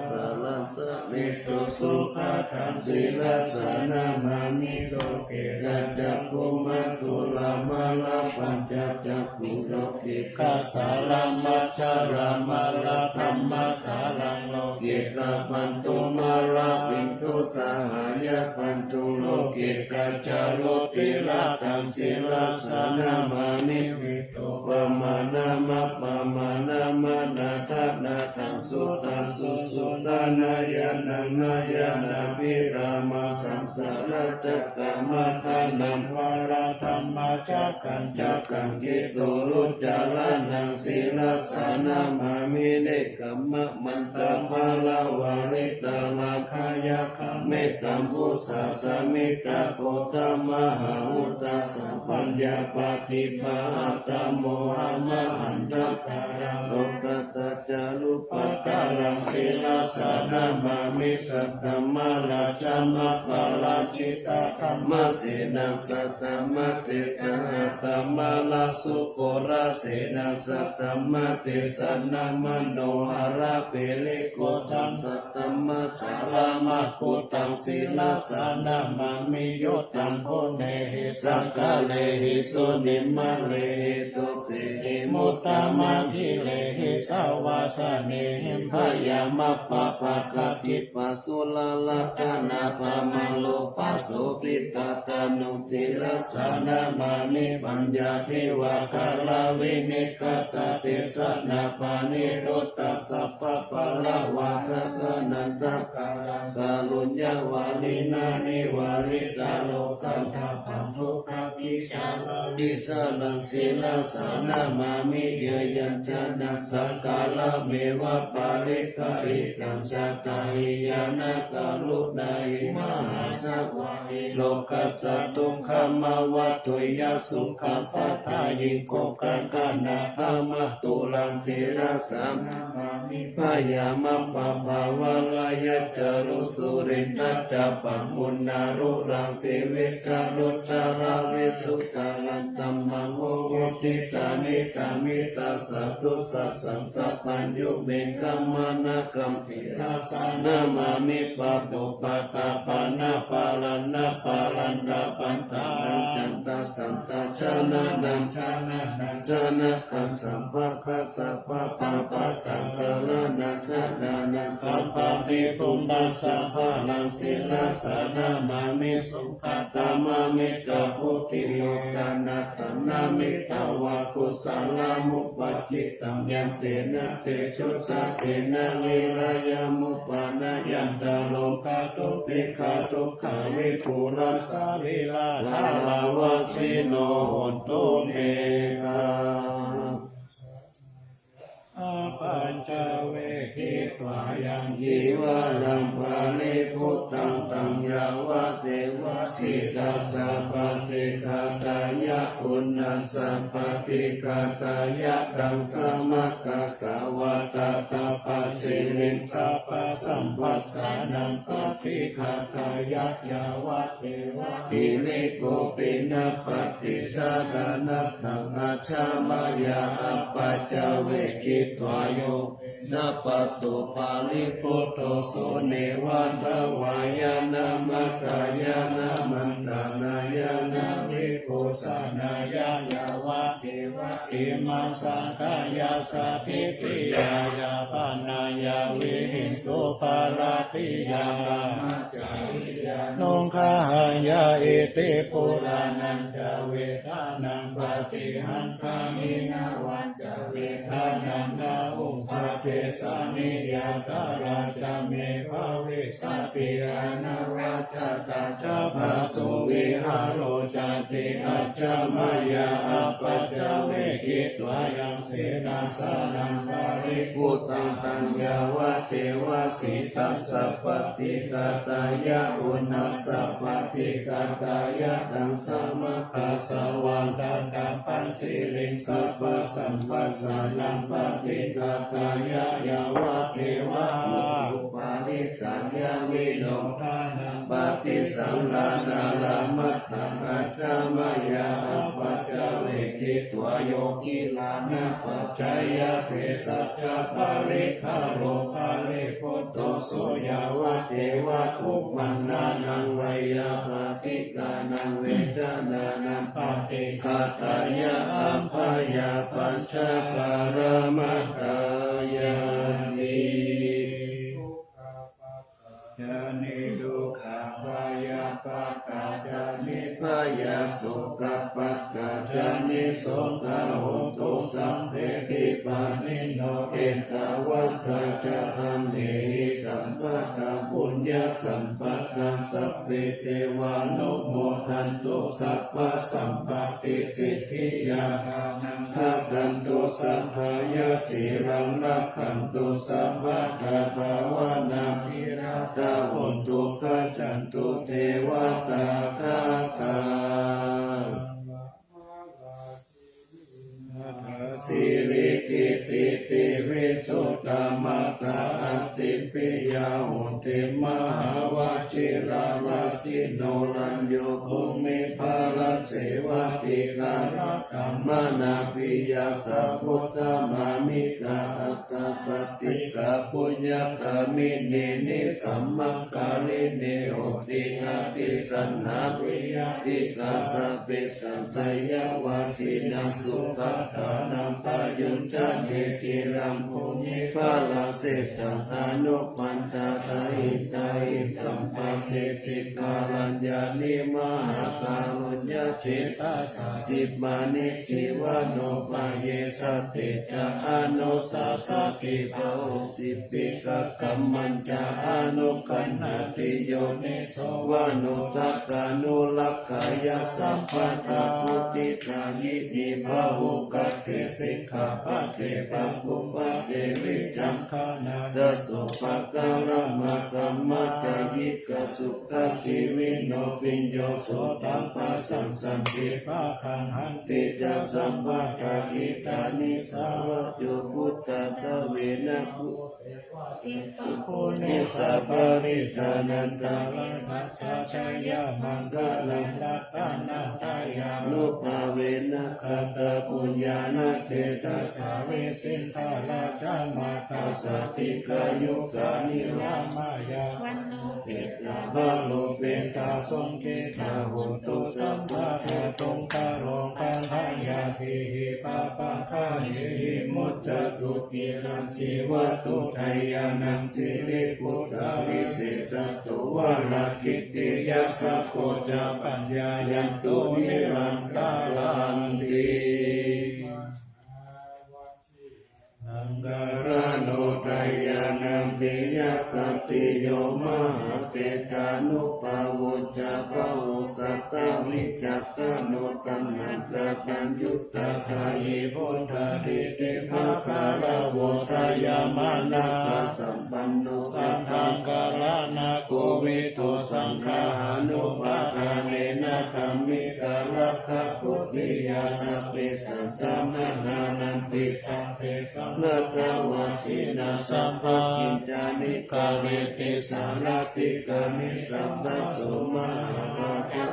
saraṃ sanesu sukhadaṃ sirasā namāmi. Loke kaccakkhumā thulā mārā pañcakkhū loke kasālā majjhalā mārā dhammasāraṃ loke kapantu mārā bindusāhayapantu loke kaccā roti rattaṃ sirasā namāmi. Vedo pamāṇamappamāṇamaṇḍanātha nakkhattaṃ suttaṃ susuddhā nayanaṃ nayanābhirāmaṃ saṃsāracakkamataṇhaṃ varaṃ dhammacakkhaṃ cakkhamathisaruccharaṇaṃ sirasā namāmi. Nekkhammamantaṃ balavā vītarāgayakkhaṃ mettambuddhasamitaghotaṃ mahāuddhasapaññāpadīpahatthaṃ mohamahaṇḍakāraṃ lokattā carūpakāraṃ sirasā namāmi. Satta- māraṃ jamakaraṃ jitadhammasenaṃ satta- mātejā hatthamāraṃsūkarasanaṃ satta- mātejā naṃ manoharagirigajaṃ satta- māsāraṃ makkhuttaṃ sirasā namāmi. Yuddhaṃ bhummāhi sakkārehi sunimmānehi do- sehi muttamanāgirihi savāsanehi bhayamappamātā dīpajalāgaṇappaṃ manālopasobhitattanu sirasā namāmi. Paññādivakarābhinivātadesanā parittaṃ sabbapalavā dānaṃ dakkhiṇaṃ kāruññavaṇṇinā nivāritarogaṃ tabbaṃ dukkhābhijālaṃ vijālaṃ sirasā namāmi. Yayañjanaṃ sakkārameva paliggahitāṃ jātahīyānā karuṇāhi mahāsabhāhi lokassa dukkhamāva tuyya sukhapphadāyiko gaganathamaduraṃ sirasā namāmi. Bhayamappamātā varayakkharuṃ surindacchakkhamaggharuṃ sivijjānamaddhānaṃ visuddhānantamaddakkhaṃ oghatiṇṇaṃ iddhitānantamaddakkhaṃ satthu sahassaṃ sabbaññuṃ veghamānakaṃ sirasā namāmi. Pādopantaṃ pāṇāpantaṃ uddapāṇapantaṃ añjatasānaṃ janakānaṃ sabbattha sabbapabbataṃ saraṇaṃ gatānaṃ sabbabhidhuṃ nassa balaṃ sirasā namāmi, sugattamāmi ca buddhimaggaṃ. Natthannamiddhāva kusalamupakittaṃ, yantena tejasā tena virayamupayanti. Rogā dubhikkhā dukkhavipūlā, sarīradhāravasino hontu me. Apaccavekkhitvā yaṃ cīvaraṃ, paribhuttaṃ taṃ yāvadeva sītassa paṭighātāya, uṇhassa paṭighātāya, taṃ samaggāsvātātapasiriṃ, sabbasamphassānaṃ paṭighātāya, yāvadeva hirikopinapaṭicchādanatthaṃ, ajja mayā apaccavekkhitvā, yo na patthu paribhutto, so neva davāya na madāya na maṇḍanāya na vibhūsanāya, yāvadeva imassa kāyassa ṭhitiyā yāpanāya vihiṃsūparatiyā brahmacariyanuggahāya, iti purāṇañca vedanaṃ paṭihaṅkhāmi, navañca vedanaṃ na uppādessāmi, yātrā ca me bhavissati anavajjatā ca phāsuvihāro cāti. Ajja mayā apaccavekkhitvā yaṃ sītassa naṃ paribhuttaṃ, taṃ yāvadeva sītassa paṭighātāya, uṇhassa paṭighātāya, taṃ samaggāsvātātapasiriṃ, sabbasamphassānaṃ paṭighātāya, yāvadeva utuparissayavinodanaṃ paṭisallānārāmatthaṃ. Ajja mayā apaccavekkhitvā, yo gilānapaccayabhesajjaparikkhāro paribhutto, so yāvadeva uppannānaṃ veyyābādhikānaṃ vedanānaṃ paṭighātāya, abyāpajjhaparamatāyāti. Ca niddukkhā bhayappattā ca nibbhayā, sokappattā ca nissokā, hontu sabbepi pāṇino. Ettāvatā ca amhehi sambhataṃ puññasampadaṃ, sabbe devānumodantu sabbasampattisiddhiyā. Dānaṃ dadantu saddhāya, sīlaṃ rakkhantu sabbadā, bhāvanābhiratā hontu, gacchantu devatāgatā. Sirikittipivijjutamattā, aṭṭhipiyā hoci mahāvajiralaccino. Rañño bhūmiparajjevā, dīgharattaṃ manāpiyā, sabbuddhāmamikā, aṭṭhasaccika puññagāminī, nisammakārinī hoci, atisaññā bhiyātītā, sabbe sañcayavāsinā, sugatānaṃ payuñcane. Ciraṃ bhūmiparajjittaṃ, anupaṇḍatāhi tahi, sampādi dīgharaññāni, mahākāruññacittā. Sassīmāni jīvanopaye, sattecca anussasati, bahū cippikakammañca, anukañhati yoniso, vaṇṇutakānurakkhaye, sabbadā vuḍḍhidāyini, bahūkaṭṭhe sikkhāpade, pāpūpaṭe viccham, khaṇatha so pākārama, kamma kāyikā sukhajīvino, bhiyyo sotthaṃ passaṃ santi, pāpakaṃ hanti ca sabbadā. Idāni ca vaco buddhassa, vena bhū te vācitā, guṇe saparijānantarāyakā, jayamaṅgalaṃ ratanattayānubhāvena, katapuññāna tejasā, vijitā rājamātā, sa dīghāyukā niramayā, vaṇṇo petvā varo Petā sukhitā hontu sabbā, kātuṃ paro padaṃ ñātīhi, pāpaggahehi muccantu, cirañjīvato thayānaṃ siriputtāvisesā. Dvārakittiyā sakko ca paññāyantu nirantaranti. Aṅgarāno thayānaṃ piyaṭṭhātiyo, mahātejānubhāvo ca bahusattāvicakkhaṇo. Taṇhaṅkaraṃ yuttakāyī puttadīdiva, gāravo sayamānasā sam panno satthaṃ kallaṇakovido, saṅgahaṇupaṭhānena dhammikaratthabuddhiyā, sabbesaṃ samaṇānaṃ pi sabbesaṃ laddhavāsinā, sabbakiñcāni kareti sārathikāni sabbaso mahārājassa.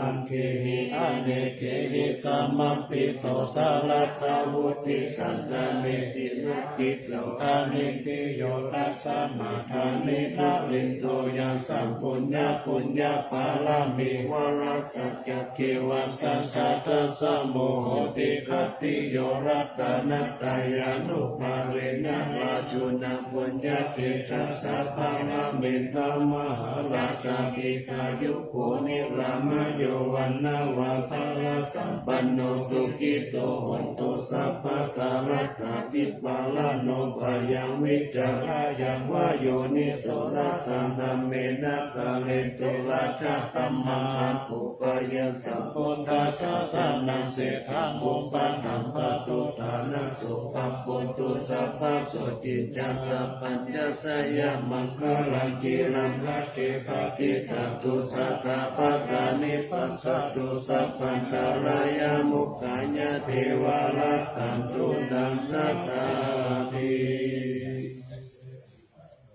Aṅgehi anekehi samāpito, saratthavutti santane jinaji to. Anikkhiyo tasmā dāni nalindoyā, samphuññā puññapāramī, varassa cake vassa satasamo hoti. Khattiyo ratanattayānubhāvena, rājuna puññatejasā paramita mahārājā, dīghāyuko nirāmayo vaṇṇavanto balāsam panno sukhito hotu sabbadā. Laddhādhipalaṃ nobhayaṃ vijālāyaṃ, va yoniso laddhaṃ dhammena kāretu rājakammam. Bhāgūpayassaṃ buddhasāsanaṃ, seṭṭhaṃ upaṭṭhaṃ pāturahaṃsu, pabujjhu sabbasotthiṃ ca sabbañña jayamaṅgalaṃ. Khīlaṃ rate padītatthu saha bhāgāni passattu, sabbantarāyā mokkhaṃ yā devā rakkhantu naṃ sadāti.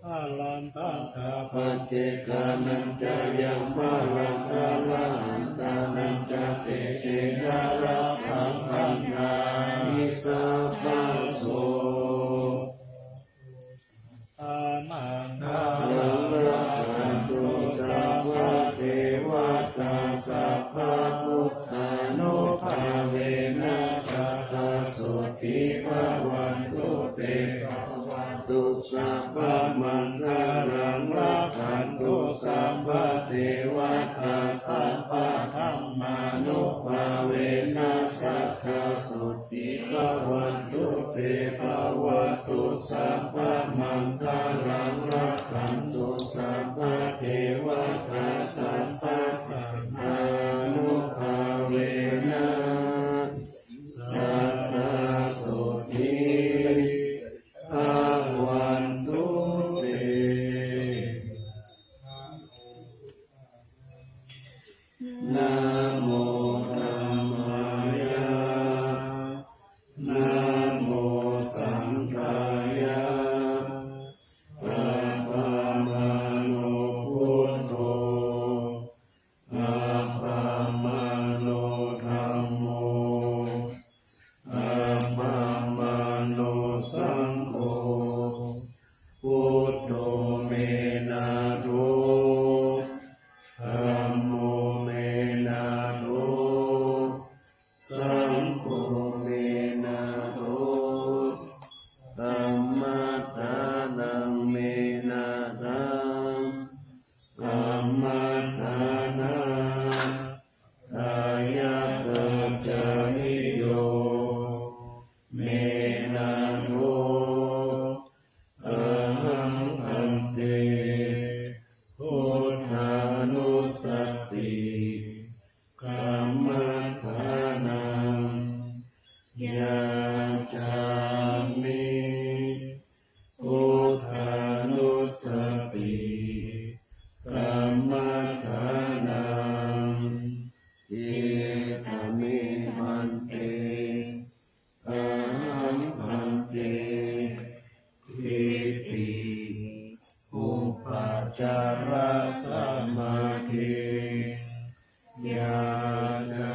Ālambantā paccekānañca yaṃ balaṃ, arahantānañca tejena rakkhaṃ bandhāmi sabbaso. Maṅgalaṃ rakkhantu sabbadevatā, sabbabuddhānubhāvena, sadā sotthī bhavantu te. Bhavatu sabbamaṅgalaṃ, rakkhantu sabbadevatā, sabbadhammānubhāvena, sadā sotthī bhavantu te. Bhavatu sabbamaṅgalaṃ, rakkhantu sabbadevatā, sabbasaṅghānubhāvena, sadā sotthī bhavantu te. Namo dhammāya, namo saṅghāya, appamāṇo buddho, appamāṇo dhammo, appamāṇo saṅgho, buddho me nātho, dhammo me nātho, saṅgho me nātho, dhammaddhānaṃ me nāthaṃ, dhammaddhānā dāyakā ca niyo me nātho, ahaṃ bhante buddhānussati kammaṭṭhānaṃ yācāmi. Buddhānussati kammaṭṭhānaṃ. Idha me bhante, ahaṃ bhante iti upācārasamādhi yācāmi.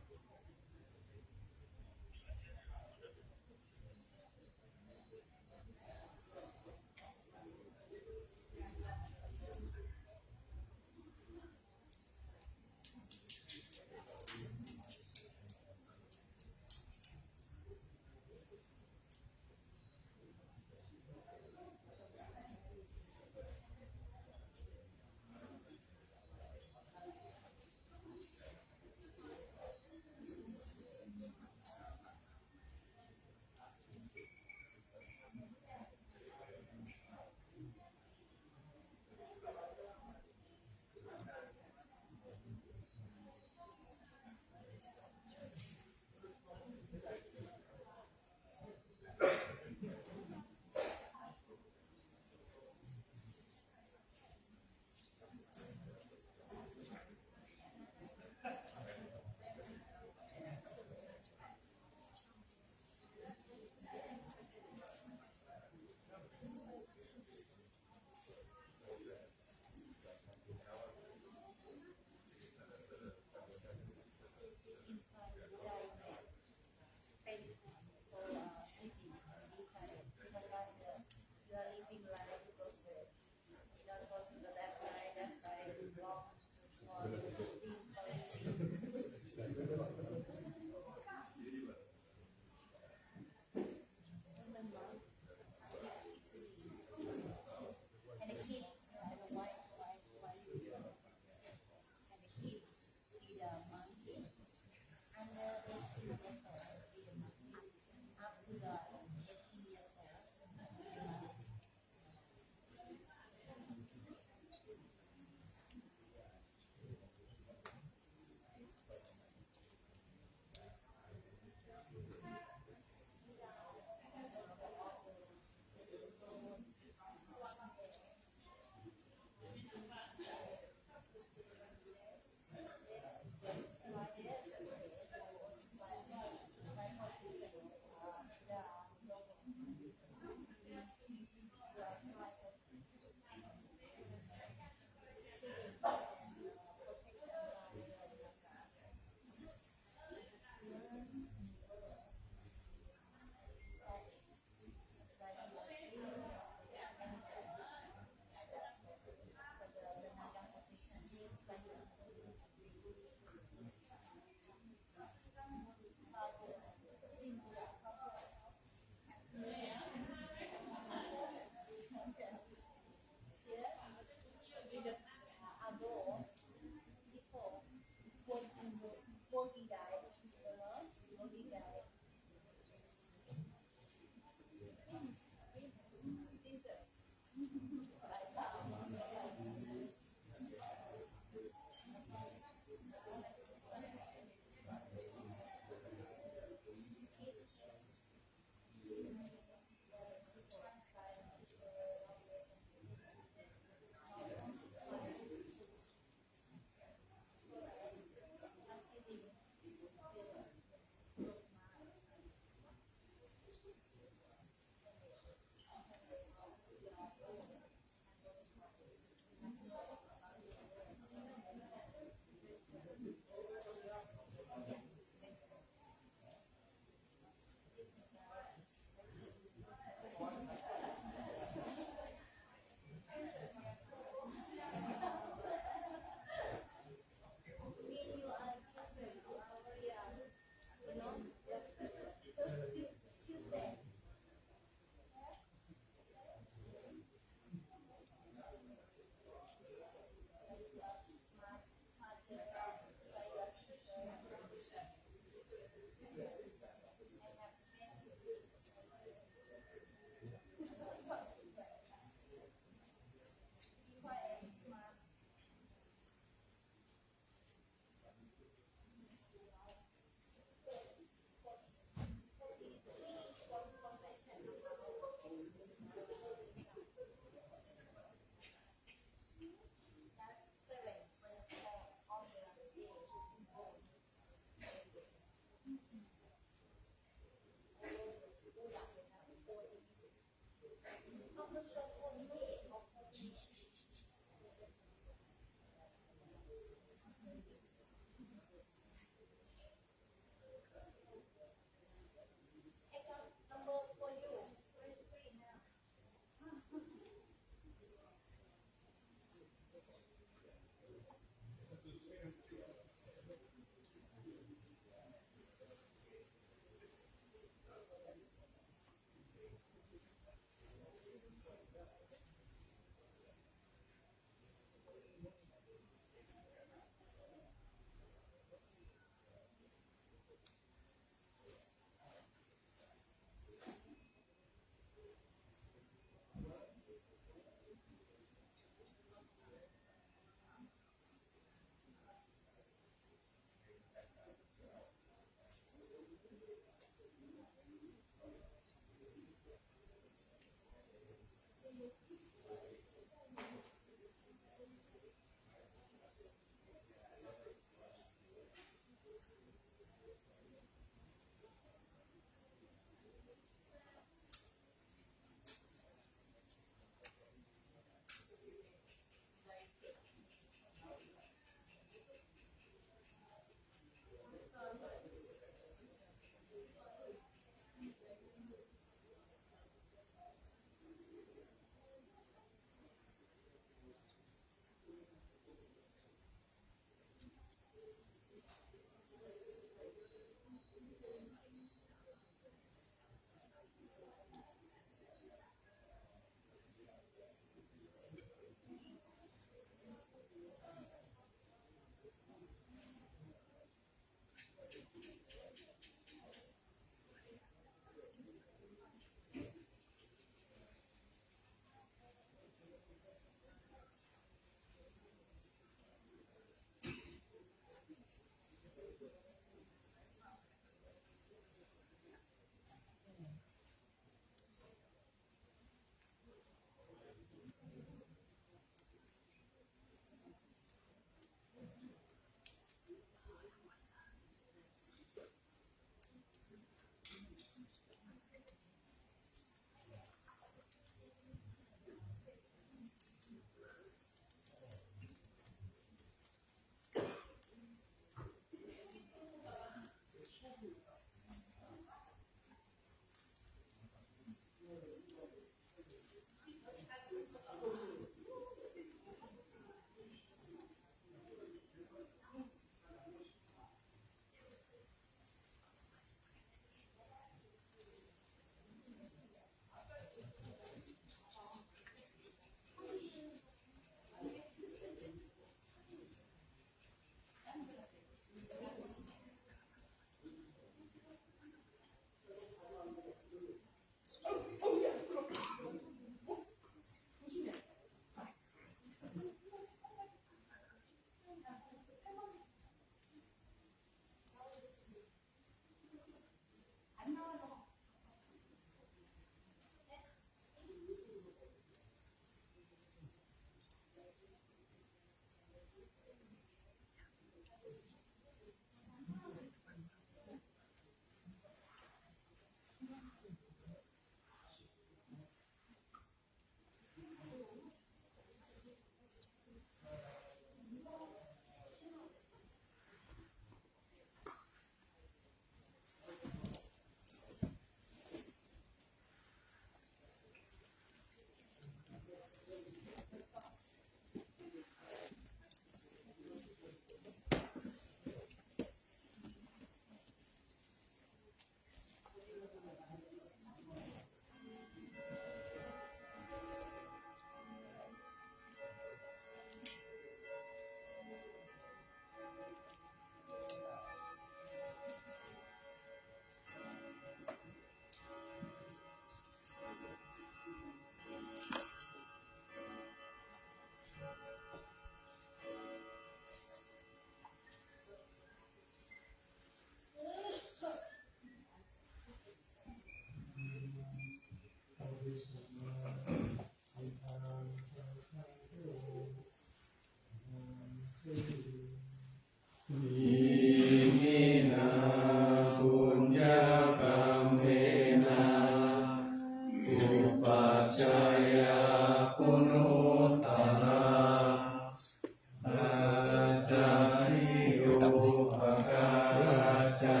ca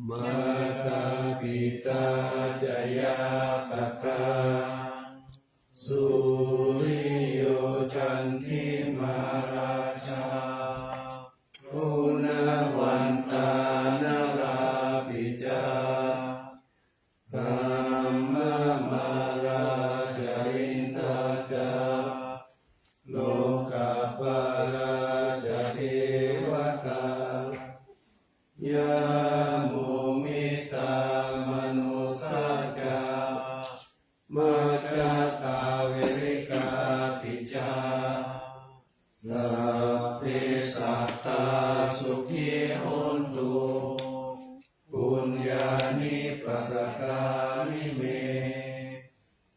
mātā pitā ca ñātakā suriyo candimā rājā guṇavantā narāpi ca brahmamārā ca indā ca lokapālā ca devatā yamo mittā manussā ca majjhattā verikāpi ca sabbe sattā sukhī hontu puññāni pakatāni me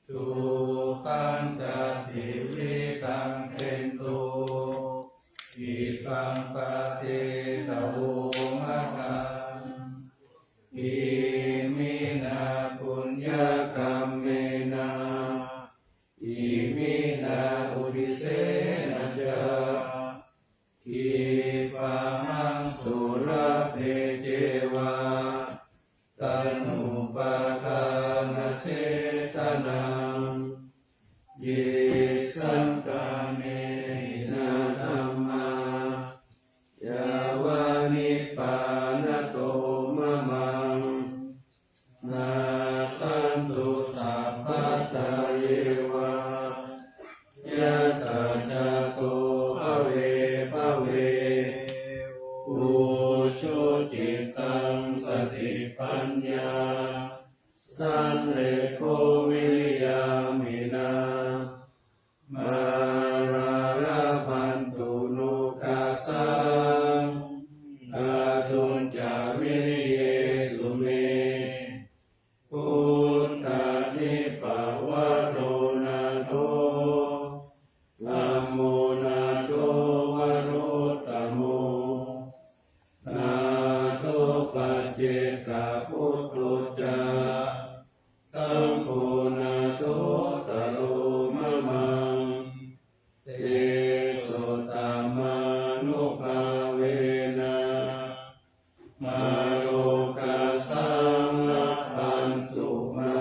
dukkhāni ca tividhaṃ kheṭṭhu khippāni pāpetha vomataṃ iminā puññakammena iminā uddisena ca khippāhaṃ sulabhe ceva taṇhupādānachedanaṃ ye santāne hīnā dhammā yāva nibbānato mamaṃ nassantu sabbadā yeva yattha jāto bhave bhave ujucittaṃ satipaññā sallekho viriyamhinā mārā labhantu nokāsaṃ kātuñca viriyesu me buddhādhipavaro nātho dhammo nātho varuttamo nātho paccekabuddho ca saṅgho nāthottaro mamaṃ tesottamānubhāvena mārokāsaṃ labhantu mā.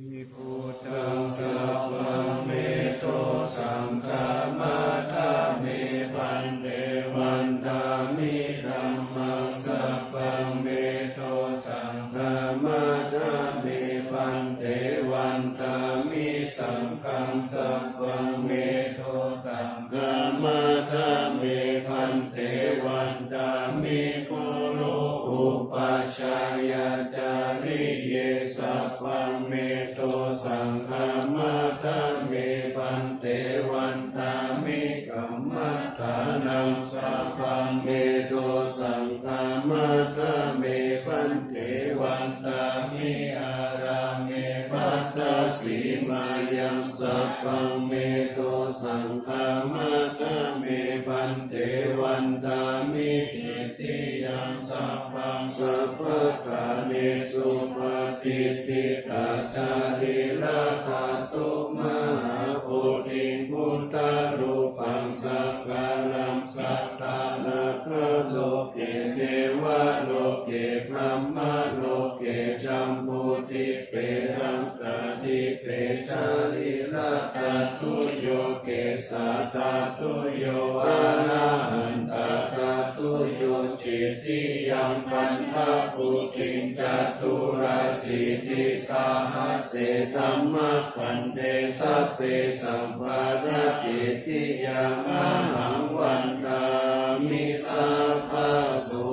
Vandāmi buddhaṃ sabbaṃ me dosaṃ khamatha me bhante. Vandāmi dhammaṃ sabbaṃ me dosaṃ khamatha me bhante. Vandāmi saṅghaṃ sabbaṃ me dosaṃ khamatha me bhante. Vandāmi guru upajjhāyācariye sabbaṃ me dosaṃ khamatha me bhante. Vandāmi kammaṭṭhānaṃ sabbaṃ me dosaṃ khamatha me bhante. Vandāmi ārāme bhaddasīmāyaṃ sabbaṃ me dosaṃ khamatha me bhante. Vandāmi cetiyaṃ sabbaṃ sabbaṭṭhānesu patiṭṭhitā sarīradhātu mahābodhiṃ buddharūpaṃ sakalaṃ sadā nāgaloke devaloke brahmaloke jambudīpe laṅkādīpe sarīradhātuyo kesādhātuyo arahandhādhātuyo cetiyaṃ gandhakuṭiṃ caturāsītisahasсе dhammakkhandhe sabbe samparake tiyaṃ ahaṃ vandāmi sabbaso.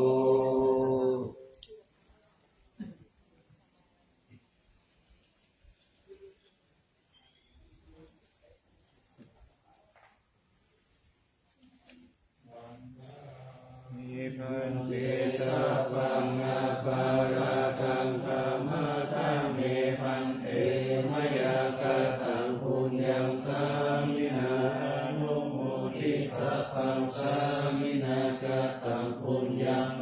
Bhante sabbaṃ aparādhaṃ khamatha me bhante, mayā kataṃ puññaṃ sāminā anumoditabbaṃ, sāminā kataṃ puññaṃ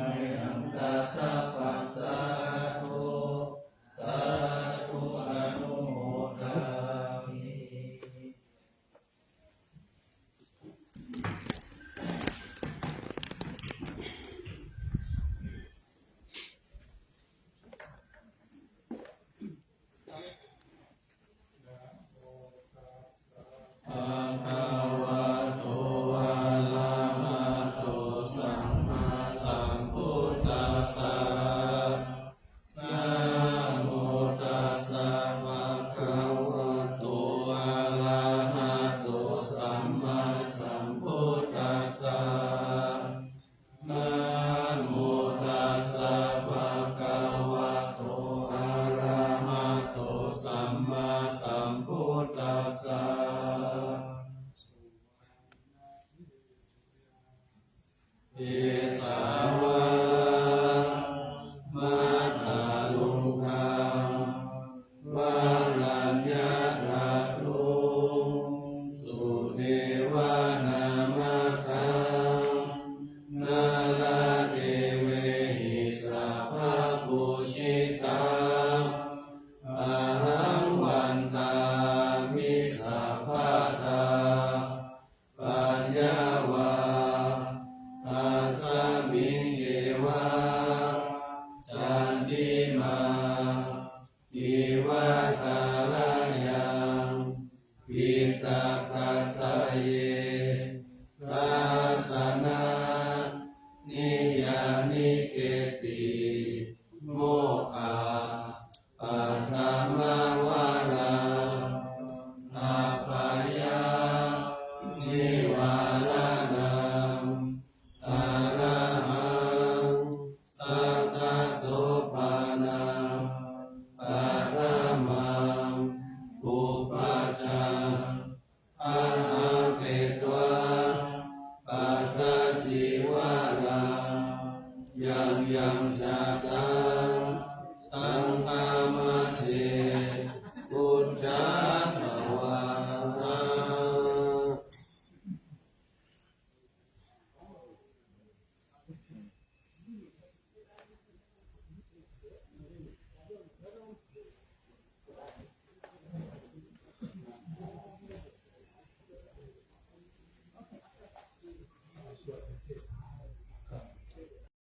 iva thalayaṃ piṭakattaye sāsana niyanike ti mokkha paṭhamavara apaya nivāraṇaṃ arahaṃ satta soppana